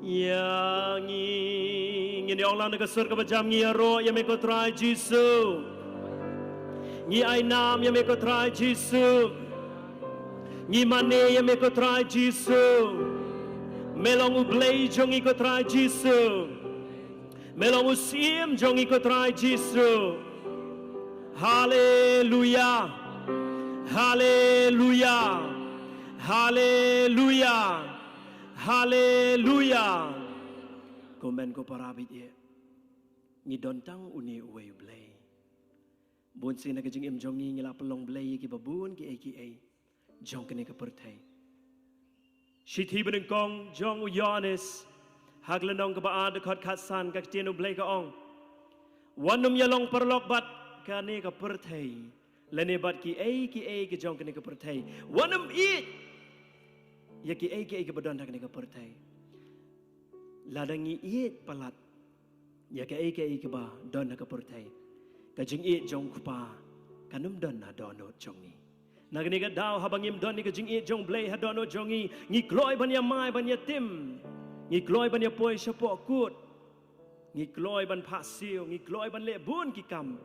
ïa ngi. Ngin ïa ong lang na ka sur kaba jam: Ngi ïaroh ïa me ko Trai Jisu. Ngi ai nam ïa me ko Trai Jisu. Ngi mane ïa me ko Trai Jisu. Me long u Blei jong ngi ko Trai Jisu. Me long u Syiem jong ngi ko Trai Jisu. Haleluia. Haleluia. Haleluia. Haleluia. Kumne ko para bad ïa, ngi don tang une uwei u Blei. Bun sien na ka jingim jong ngi ngi la pynlong blei ïa kiba bun kiei kiei jong kane ka pyrthei. Shithi banyngkong jong u Ïoannis, ha ka lynnong kaba ar, dkhot khatsan, ka ktien u Blei ka ong: Wat nym ïalong paralok bad kane ka pyrthei, lane bad kiei kiei ki jong kane ka pyrthei. Wat nym ïeit ïa kiei kiei kiba don ha kane ka pyrthei. Lada ngi ïeit palat ïa kaei kaei kaba don ha ka pyrthei, ka jingïeit jong u Kpa kan ym don ha dohnud jong ngi. Na kane ka daw, haba ngim don ïa ka jingïeit jong u Blei ha dohnud jong ngi, ngi kloi ban ïamai ban ïatim, ngi kloi ban ïapoi shapoh kut, ngi kloi ban phah siew, ngi kloi ban leh bun ki kam.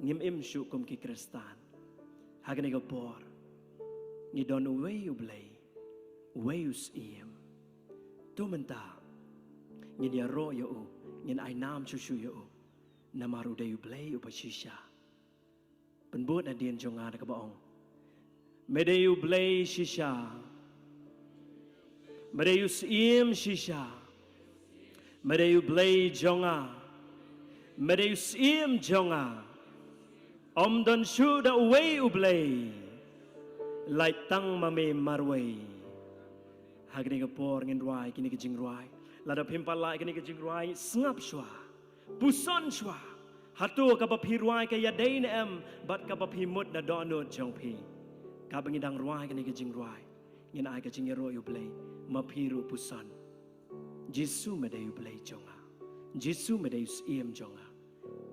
Ngim im shuh kum ki Khristan. Ha kane ka por ngi don uwei u Blei, uwei u Syiem. To mynta ngin ïaroh ïa u, ngin ai nam shuh shuh ïa u, namar u dei u Blei uba shisha. Pynbud nadien jong nga da kaba ong: Me dei u Blei shisha. Me dei u Syiem shisha. Me dei u Blei jong nga. Me dei u Syiem jong nga. Ym don shuh da uwei u Blei, lait tang ma me marwei. Ha kane ka por ngin rwai kine ki jingrwai. Lada phim pat lah ïa kine ki jingrwai, sngap shuwa, puson shuwa. Hato kaba phi rwai ka ïadei ne em bad kaba phi mut na dohnud jong phi? Kaba ngi dang rwai kine ki jingrwai, ngin ai ka jingïaroh ïa u Blei. Ma phi ruh puson: Jisu, me dei u Blei jong nga. Jisu, me dei u Syiem jong nga.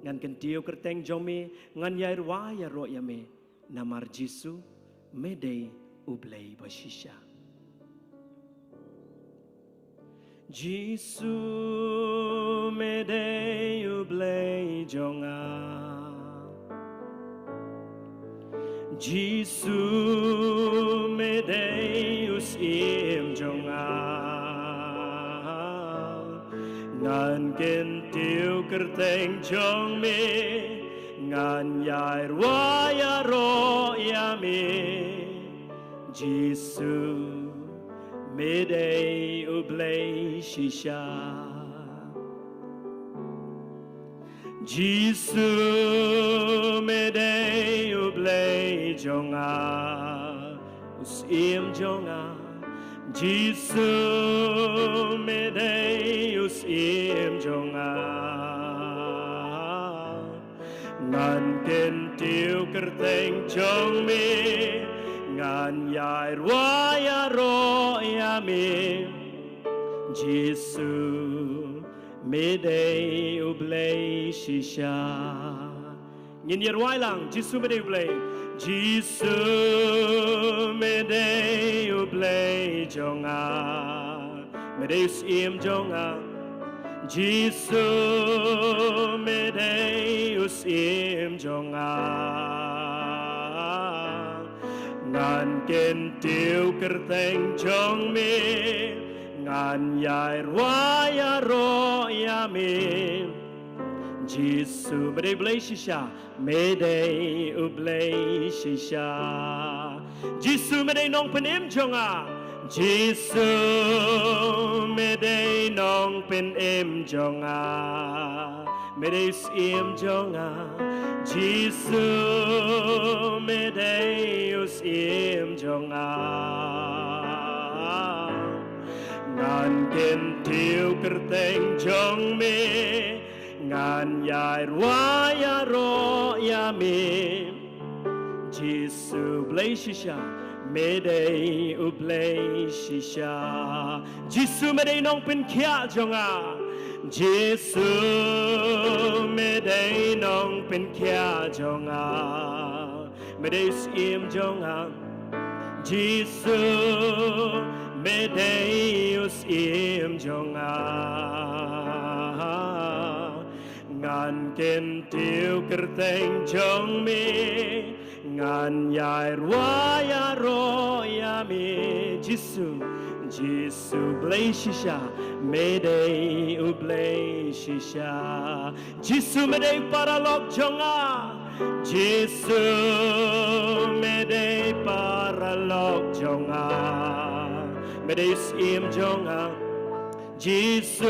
Ngan kyntiew kyrteng jong me, ngan ïai rwai ïaroh ïa me, namar Jisu me dei U Blei ba shisha. Jisu me dei U Blei jong nga. Jisu me dei U Syiem jong nga. Ngan kyntiew kyrteng jong me, ngan ïai rwai ïaroh ïa me. Jisu me dei U Blei shisha. Jisu me dei U Blei jong nga, U Syiem jong nga. Jisu me dei U Syiem jong nga. Ngan kyntiew kyrteng jong me, ngan ïai rwai ïaroh ïa me. Jisu me dei U Blei shisha. Ngin ïa rwai lang, Jisu me dei U Blei. Jisu me dei U Blei jong nga. Me dei U Syiem jong nga. Jisu me dei U Syiem jong nga. Ngan kyntiew kyrteng jong me, ngan ïai rwai ïaroh ïa me. Jisu me dei U Blei shisha, me dei U Blei shisha. Jisu me dei Nongpynim jong nga. Jisu me dei Nongpynim jong nga. Me dei U Syiem jong nga. Jisu me dei U Syiem jong nga. Ngan kyntiew kyrteng jong me, ngan ïai rwai ïaroh ïa me. Jisu Blei shisha, me dei U Blei shisha. Jisu me dei Nongpynkhiah jong nga. Jisu me dei Nongpynkhiah jong nga. Me dei U Syiem jong nga. Jisu me dei U Syiem jong nga. Ngan kyntiew kyrteng jong me, ngan ïai rwai ïaroh ïa me. Jisu, Jisu Blei shisha, me dei U Blei shisha. Jisu me dei paralok jong nga. Jisu me dei paralok jong nga. Me dei U Syiem jong nga. Jisu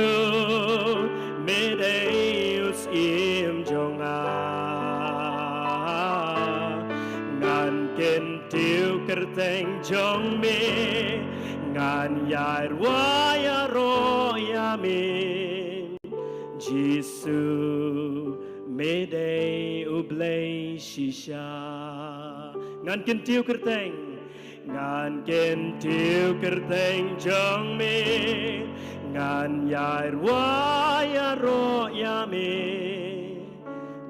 me dei U Syiem jong nga. Ngan kyntiew kyrteng jong me, ngan ïai rwai ïaroh ïa me. Jisu me dei U Blei shisha. Ngan kyntiew kyrteng, ngan kyntiew kyrteng jong me, ngan ïai rwai ïaroh ïa me.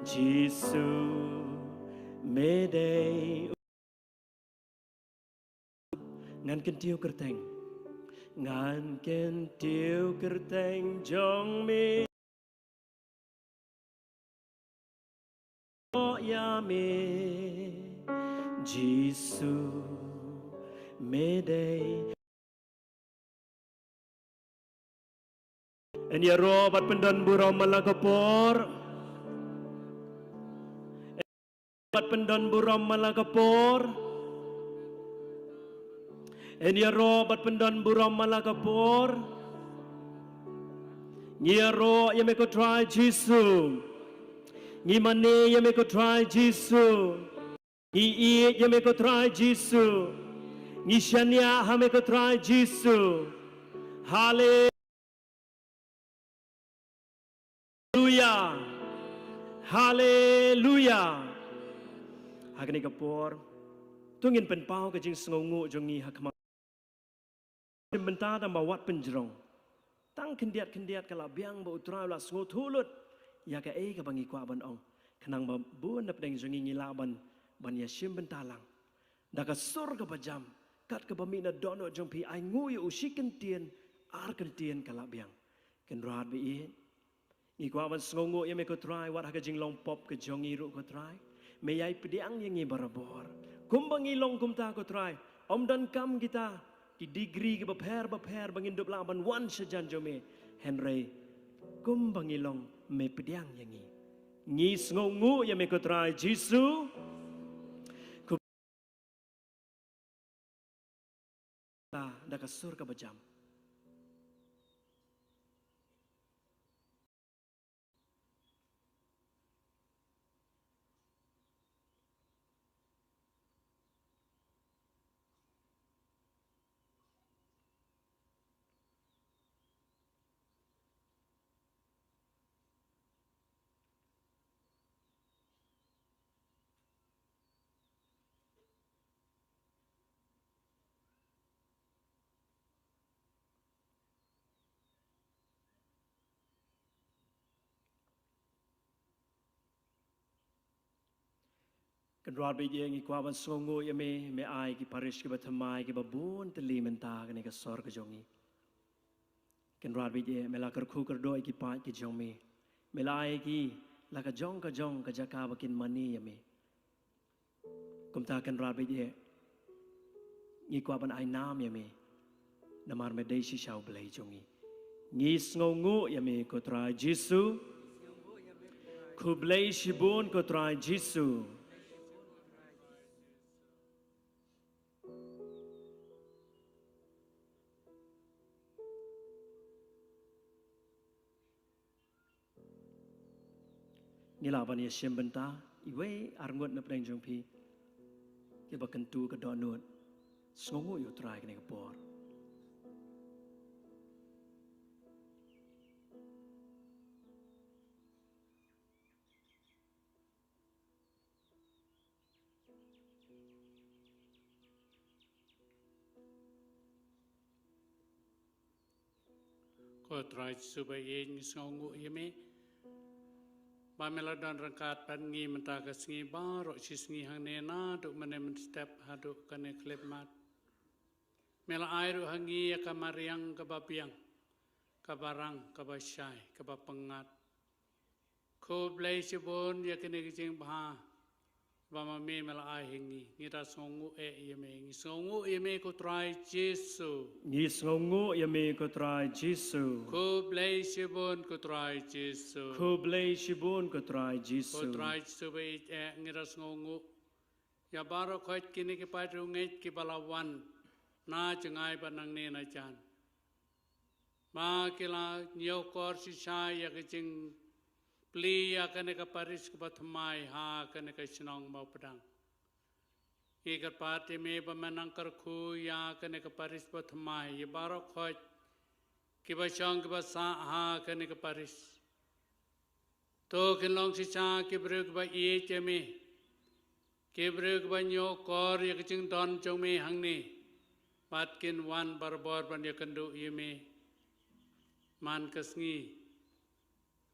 Jisu me dei Ngan kyntiew kyrteng. Ngan kyntiew kyrteng jong me. Ïa me, Jisu me dei. Yn ïaroh bad pyndon burom man la ka por. Bad pyndon burom man la ka por. Yn ïaroh bad pyndon burom man la ka por. Ngi ïaroh ïa me ko Trai Jisu. Ngi mane ïa me ko Trai Jisu. Ngi ïeit ïa me ko Trai Jisu. Ngi shaniah ha me ko Trai Jisu. Haleluya. Haleluya. Ha kane ka por, to ngin pynpaw ka jingsngewnguh jong ngi ha khmat. Mynta tang ba wat pynjrong. Tang khyndiat khyndiat ka la biang ba U Trai u la sngewthuh lut ïa kaei kaba ngi kwah ban ong, khnang ba bun na pdeng jong ngi ngi lah ban, ban ïashim bynta lang da ka sur kaba jam, kat kaba mih na dohnud jong phi. Ai nguh ïa u shi kyntien, ar kyntien ka lah biang. Kynrad baieit, ngi kwah ban sngewnguh ïa me ko Trai, wat ha ka jinglong pop ka jong ngi ruh ko Trai, me ïai pdiang ïa ngi barabor. Kumba ngi long kumta ko Trai, ym donkam kita ki degree kiba pher bapher ba ngin dup lah ban wan sha jan jong me. Hynrei kumba ngi long, me pdiang ïa ngi. Ngi sngewnguh ïa me ko Trai Jisu. Khublei da ka sur kaba jam. Kynrad baieit, ngi kwah ban sngewnguh ïa me, me ai ki parish kiba thymmai kiba bun tylli mynta kane ka sor ka jong ngi. Kynrad baieit, me la kyrkhu kyrdoh ïa ki paid ki jong me, me la ai ki la ka jong ka jong ka jaka ba kin mane ïa me. Kumta Kynrad baieit, ngi kwah ban ai nam ïa me, namar me dei shisha U Blei jong ngi. Ngi sngewnguh ïa me ko Trai Jisu. Khublei shibun ko Trai Jisu. Ngi lah ban ïashim bynta iwei ar ngut na pdeng jong phi kiba kyntu ka dohnud. Sngewnguh ïa U Trai kane ka por. Ko Trai Jisu baieit, ngi sngewnguh ïa me ba me la don ryngkat bad ngi mynta ka sngi baroh shi sngi hangne, naduh mynne mynstep haduh kane khyllipmat. Me la ai ruh ha ngi ïa ka mariang kaba biang, kaba rang, kaba shai, kaba pyngngad. Khublei shibun ïa kane ka jingbha ba ma me me la ai ha ngi. Ngi da sngewnguh eh ïa me. Ngi sngewnguh ïa me ko Trai Jisu. Ngi sngewnguh ïa me ko Trai Jisu. Khublei shibun ko Trai Jisu. Khublei shibun ko Trai Jisu. Ko Trai Jisu baieit eh, ngi da sngewnguh ïa baroh khoit kine ki paid riewngeit kiba la wan na jngai bad nangne na jan. Ma ki la ñiewkor shisha ïa ka jingplie ïa kane ka parish kaba thymmai ha kane ka shnong Mawpdang. Ngi kyrpad ïa me ba men nang kyrkhu ïa kane ka parish ba thymmai, ïa baroh khoit kiba shong kiba sah ha kane ka parish. To kin long shisha ki briew kiba ïeit ïa me, ki briew kiba ñiewkor ïa ka jingdon jong me hangne, bad kin wan barabor ban ïakynduh ïa me man ka sngi,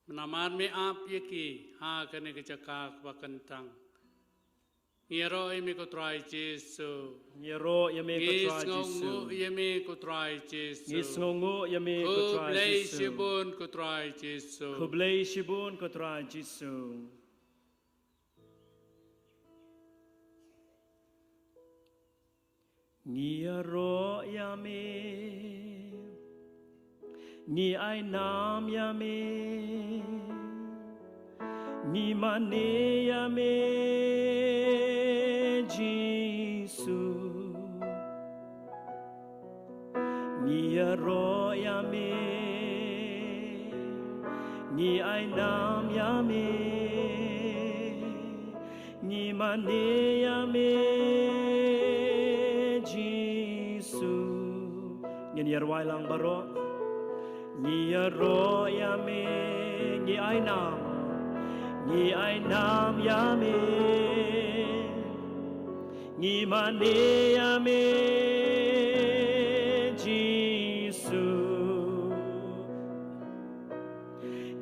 namar me ap ïa ki ha kane ka jaka kaba kyntang. Ngi ïaroh ïa me ko Trai Jisu. Ngi ïaroh ïa me ko Trai Jisu. Ngi sngewnguh ïa me ko Trai Jisu. Ngi sngewnguh ïa me ko Trai Jisu. Khublei shibun ko Trai Jisu. Khublei shibun ko Trai Jisu. Ngi ïaroh ïa me, ngi ai nam ïa me, ngi mane ïa me Jisu. Ngi ïaroh ïa me, ngi ai nam ïa me, ngi mane ïa me Jisu. Ngin ïarwai lang baroh. Ngi ïaroh ïa me, ngi ai nam, ngi ai nam ïa me, ngi mane ïa me Jisu.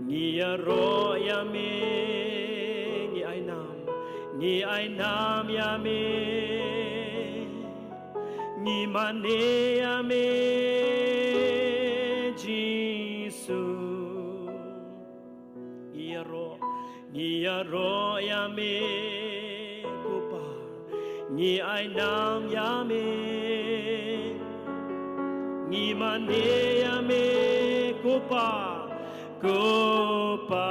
Ngi ïaroh ïa Ai nam ïa me, ngi mane ïa me, Jisu. Ngi ïaroh, ngi ïaroh ïa me, ko Pa. Ngi ai nam ïa me, ngi mane ïa me, ko Pa. Ko Pa,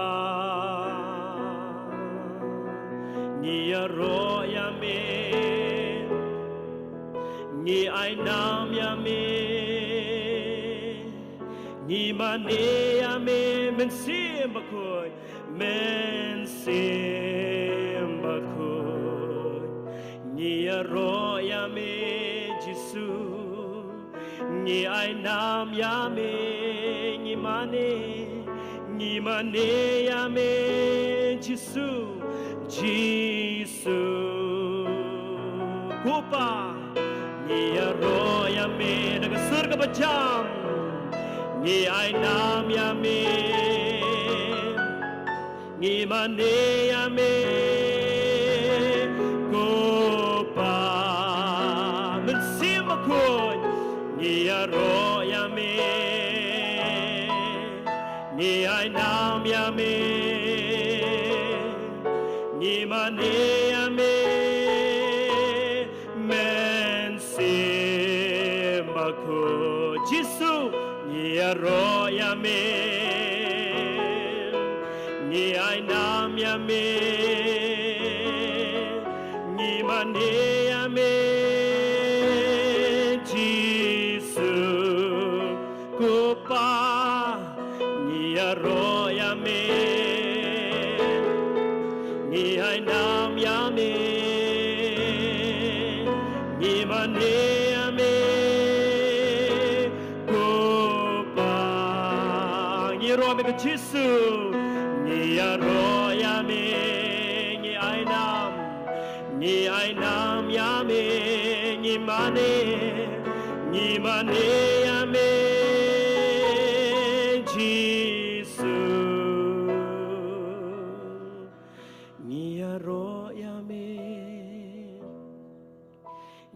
ngi ïaroh ïa me, ngi ai nam ïa me, ngi mane ïa me, Mynsiem Bakhuid, Mynsiem Bakhuid. Ngi ïaroh ïa me, Jisu. Ngi ai nam ïa me, ngi mane, ngi mane ïa me, Jisu, Jisu. Ko Pa, ngi ïaroh ïa me, da ka sur kaba jam. Ngi ai nam ïa me, ngi mane ïa me, ko Pa. Mynsiem Bakhuid, ngi ïaroh ïa me, ngi ai nam ïa me, ngi mane ïa me, Mynsiem Bakhuid. Jisu, ngi ïaroh ïa me, ngi ai nam ïa me, ngi mane ïa me, Jisu. Ko Pa, ngi ïaroh ïa me, ngi ai nam ïa me, ngi mane ïa me, ko Pa. Ngi ïaroh ïa me ko Jisu, ngi ïaroh ïa me, ngi ai nam, ngi ai nam ïa me, ngi mane, ngi mane ïa me, Jisu. Ngi ïaroh ïa me,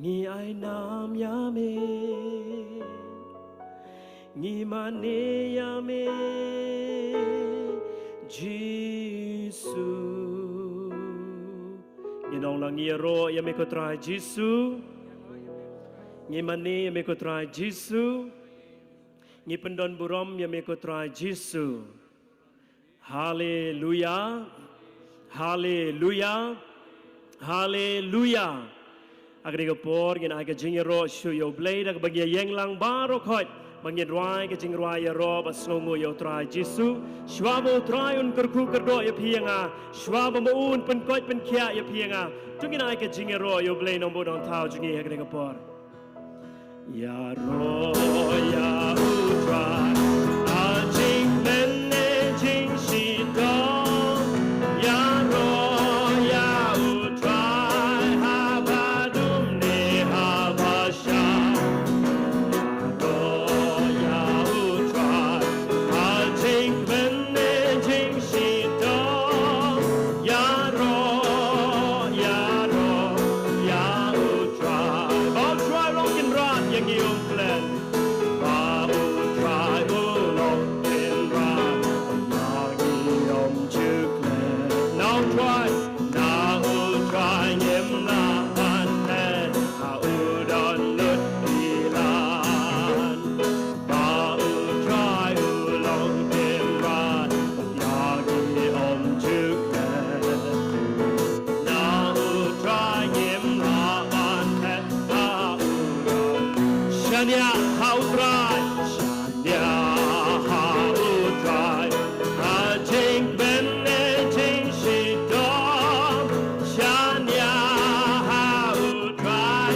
ngi ai nam ïa me, ngi mane ïa me, Jisu. Ngi ong lang, ngi ïaroh ïa me ko Trai Jisu. Ngi mane ïa me ko Trai Jisu. Ngi pyndon burom ïa me ko Trai Jisu. Haleluya. Haleluya. Haleluya. Ha kane ka por ngin ai ka jingïaroh shuh ïa U Blei da kaba ngin ïeng lang baroh khoit ba ngin rwai ka jingrwai ïaroh ba sngewnguh ïa U Trai Jisu. Shuwa ba U Trai un kyrkhu kyrdoh ïa phi ïa nga, shuwa ba ma u un pynkoit pynkhiah ïa phi ïa nga, to ngin ai ka jingïaroh ïa U Blei Nongbuh Nongthaw jong ngi ha kane ka por. Ïaroh ïa U Trai ha jingkmen ne jingshitom. Ïaroh ïa U Trai haba dum ne haba shai. Ïaroh ïa U Trai ha jingkmen ne jingshitom. Ïaroh, ïaroh ïa U Trai. Ba U Trai long kynrad ïa ngi um klet. Ba U Trai u long kynrad ïa ngi um ju klet. Na U Trai, na U Trai ngim lah ban klet. Ha u don lut ïa ngi. Ba U Trai u long kynrad ïa ngi um ju klet. Na U Trai ngim lah ban klet ha u don. Shaniah ha U Trai, shaniah ha U Trai. Ha jingkmen ne jingshitom, shaniah ha U Trai,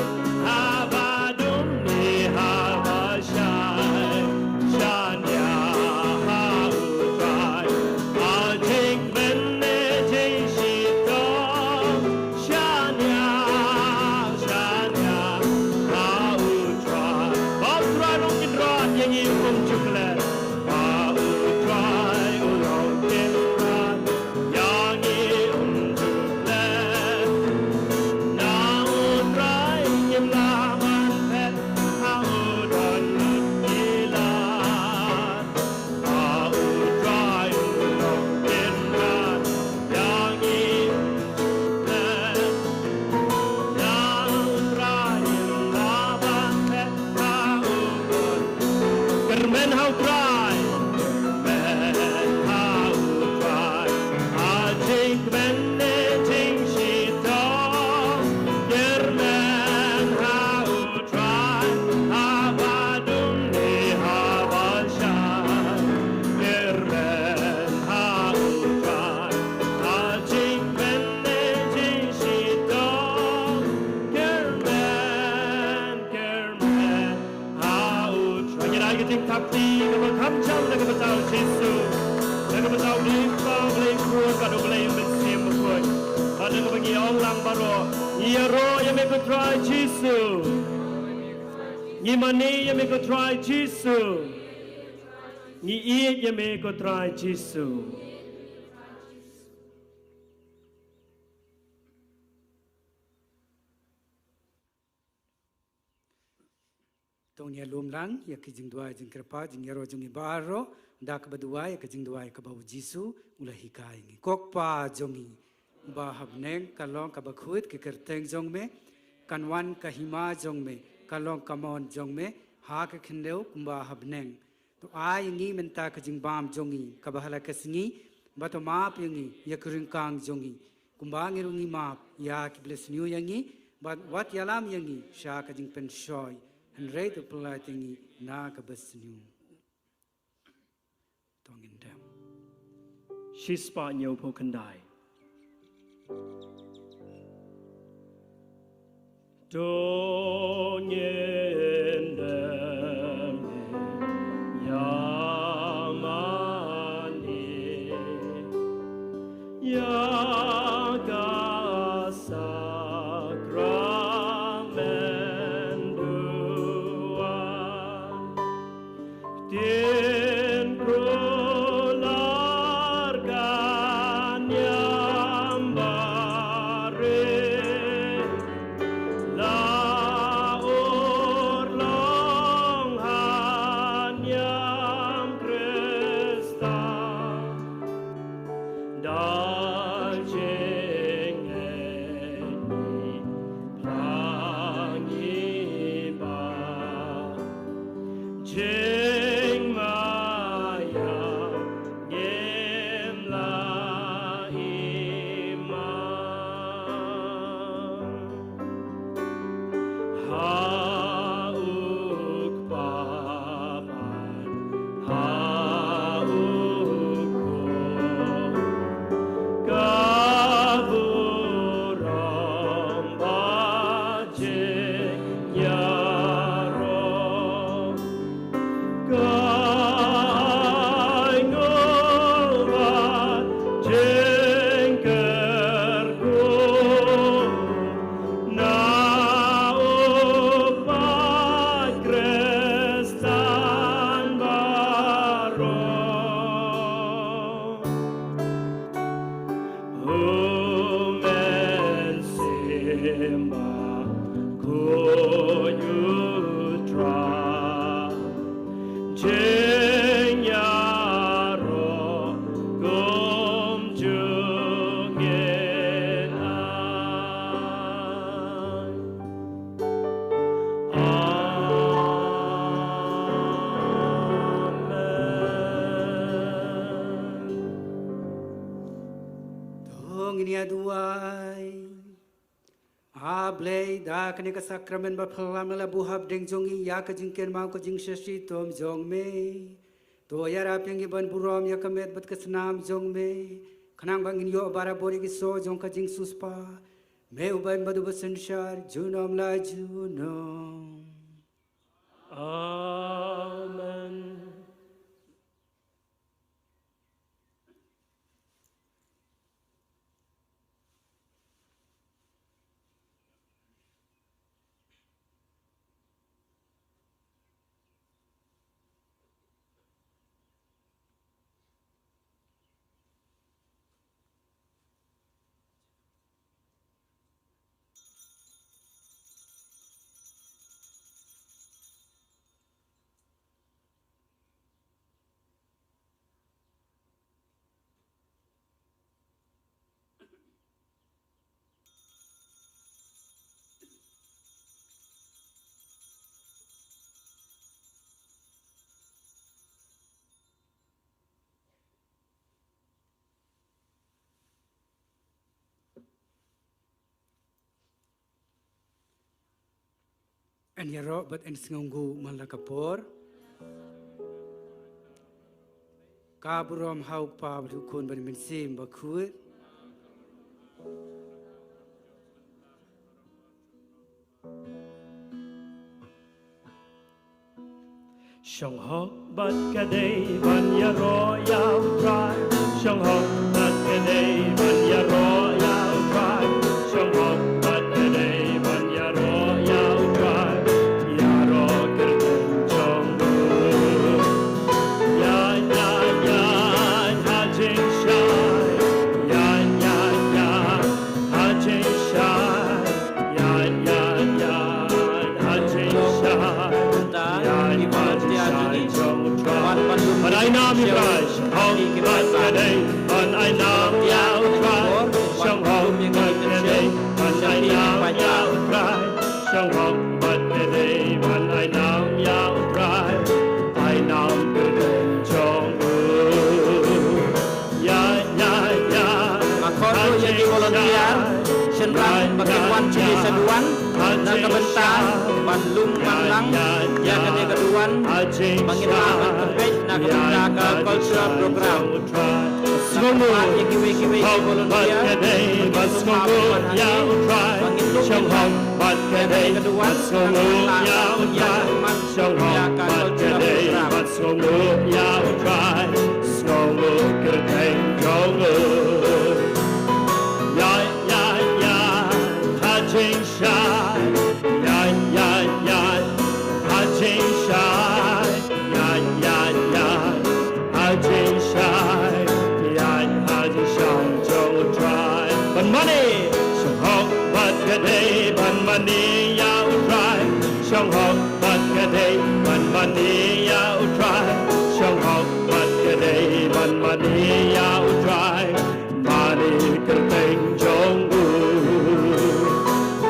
haba dum ne haba shai. Shaniah ha U Trai ha jingkmen ne jingshitom. Shaniah, shaniah ha U Trai. Ba U Trai long kynrad Kyrmen ha u Trai, kyrmen ha u Trai, ha jingkmen ne jingshitom. Kyrmen ha u Trai, haba dum ne haba shai. Kyrmen ha u Trai, ha jingkmen ne jingshitom. Kyrmen, kyrmen ha u Trai. Ngi ai ka jingthap kti kaba kham jam na ka bynta u Jisu, na ka bynta u Blei Kpa, u Blei Khun bad u Blei Mynsiem Bakhuid. Bad na kaba ngi ong lang baroh, ngi ïaroh ïa me ko Trai Jisu. Ngi mane ïa me ko Trai Jisu. Ngi ïeit ïa me ko Trai Jisu. To ngin ïa lum lang ïa ki jingduwai jingkyrpad, jingïaroh jong ngi baroh, da kaba duwai ïa ka jingduwai kaba u Jisu u la hikai ïa ngi. Ko Kpa jong ngi uba ha bneng, kan long kaba khuid ka kyrteng jong me, kan wan ka hima jong me, kan long ka mon jong me ha ka khyndew kumba ha bneng. To ai ïa ngi mynta ka jingbam jong ngi kaba ha la ka sngi, bad to map ïa ngi ïa ki ryngkang jong ngi, kumba ngi ruh ngi map ïa kiba la sniew ïa ngi, bad wat ïalam ïa ngi sha ka jingpynshoi, hynrei to pyllait ïa ngi na kaba sniew. To ngin dem. Shispah hynñiewphew khyndai. To ngin dem ïa mane ïa ka sakramen duwai. Ktien kular ka niam barit, la urlong ha niam Khristan. Da jingngeit ngi phla ngi ba jingmaiam ngim lah im. Ha u Kpa bad ha u Khun, ka burom bad jingïaroh, ka ainguh bad jingkyrkhu na u paid Khristan baroh. U Mynsiem Bakhuid U Trai, jingïaroh kumjuh ngin ai. Amen. To ngin ïa duwai. A Blei, da kane ka sakramen ba phylla me la buh hapdeng jong ngi ïa ka jingkyrmen ka jingshitom jong me. To ïarap ïa ngi ban burom ïa ka met bad ka snam jong me, khnang ba ngin ïoh barabor ïa ki soh jong ka jingsiewspah. Me uba im bad uba synshar junom la junom. Amen. Yn ïaroh bad yn sngewnguh man la ka por. Ka burom ha u Kpa bad u Khun bad u Mynsiem Bakhuid. Shong hok bad ka dei ban ïaroh ïa u Trai. Shong hok bad ka dei ban ïaroh ïa u Trai. Shong hok bad ka dei ban ïaroh ïa u Trai. Ïaroh kyrteng jong u. Ïa, ïa, ïa, ha jingshai. Ïa, ïa, ïa, ha jingshai. Ïa, ïa, ïa, ha jingshai. Ïa, ha jingshai jong u Trai. Ban ai nam ïa u Trai. Shong hok bad ka dei ban ai nam ïa u Trai. Shong hok bad ka dei ban ai nam ïa u Trai. Shong hok bad ka dei ban ai nam ïa u Trai. Ai nam kyrteng jong u. Ïa, ïa, ïa. Nga khot ruh ïa ki volunteer shynrang ba kin wan sha duwan na ka bynta ban lum ban lang ïa kane ka duwan ba ngin lah ban pynbeit na ka bynta ka cultural program. Sngewnguh ïa kiwei kiwei ki volunteer ba ngin lum ban lang ïa kane ka duwan na ka bynta ban ïa ka cultural program. Sngewnguh ïa u Trai, sngewnguh kyrteng jong u. Ïa, ïa, ïa, ha jingshai. Ïa, ïa, ïa, ha jingshai. Ïa, ïa, ïa, ha jingshai. Ïa, ha jingshai jong u Trai. Ban mane, shong hok bad ka dei ban mane ïa u Trai. Shong hok bad ka dei ban mane ïa u Trai. Shong hok bad ka dei ban mane ïa u Trai. Mane kyrteng jong u.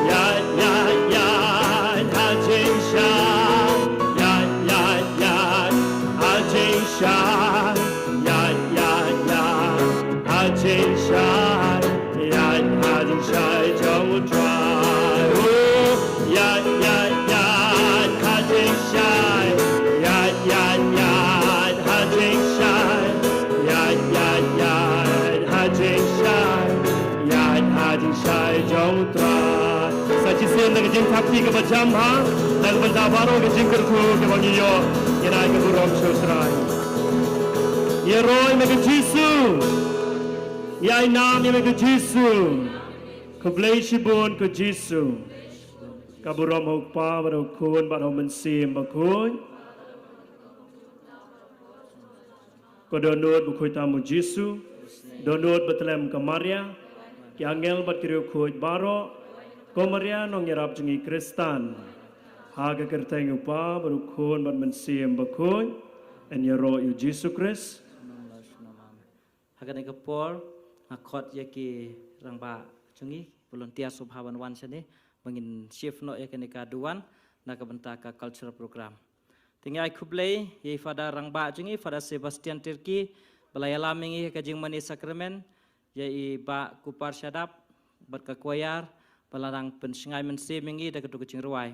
Ïa, ïa, ïa, ha jingshai. Ïa, ïa, ïa, ha jingshai. Ïa, ïa, ïa, ha jingshai. Ïa, ha jingshai jong u Trai. Oh, ïa, ïa, ïa, ha jingshai. Ïa, ïa, ïa, ha jingshai. Ïa, ïa, ïa, ha jingshai. Ïa, ha jingshai jong u Trai. Sa shisien da ka jingthap kti kaba jam ha, na ka bynta baroh ka jingkyrkhu kaba ngi ïoh, ngin ai ka burom sha u Trai. Ïaroh ïa me ko Jisu. Ïa, ai nam ïa me ko Jisu. Khublei shibun ko Jisu. Ka burom ha u Kpa bad ha u Khun bad ha u Mynsiem Bakhuid. Ko dohnud bakhuid tam u Jisu. Dohnud ba tlem ka Maria. Ki angel bad ki riewkhuid baroh. Ko Maria nongïarap jong ngi Khristan. Ha ka kyrteng u Kpa bad u Khun bad Mynsiem Bakhuid. Yn ïaroh ïa u Jisu Khrist. Ha kane ka por, nga khot ïa ki rangbah jong ngi, volunteer sngewbha ban wan shane, ba ngin shift noh ïa kane ka duwan, na ka bynta ka cultural program. Te ngi ai khublei, ïa i Father rangbah jong ngi, Father Sebastian Tirki, ba la ïalam ïa ngi ha ka jingmane sakramen, ïa i Bah Kupar Shadap, bad ka choir, ba la dang pynshngaiñ mynsiem ïa ngi da kato ka jingrwai.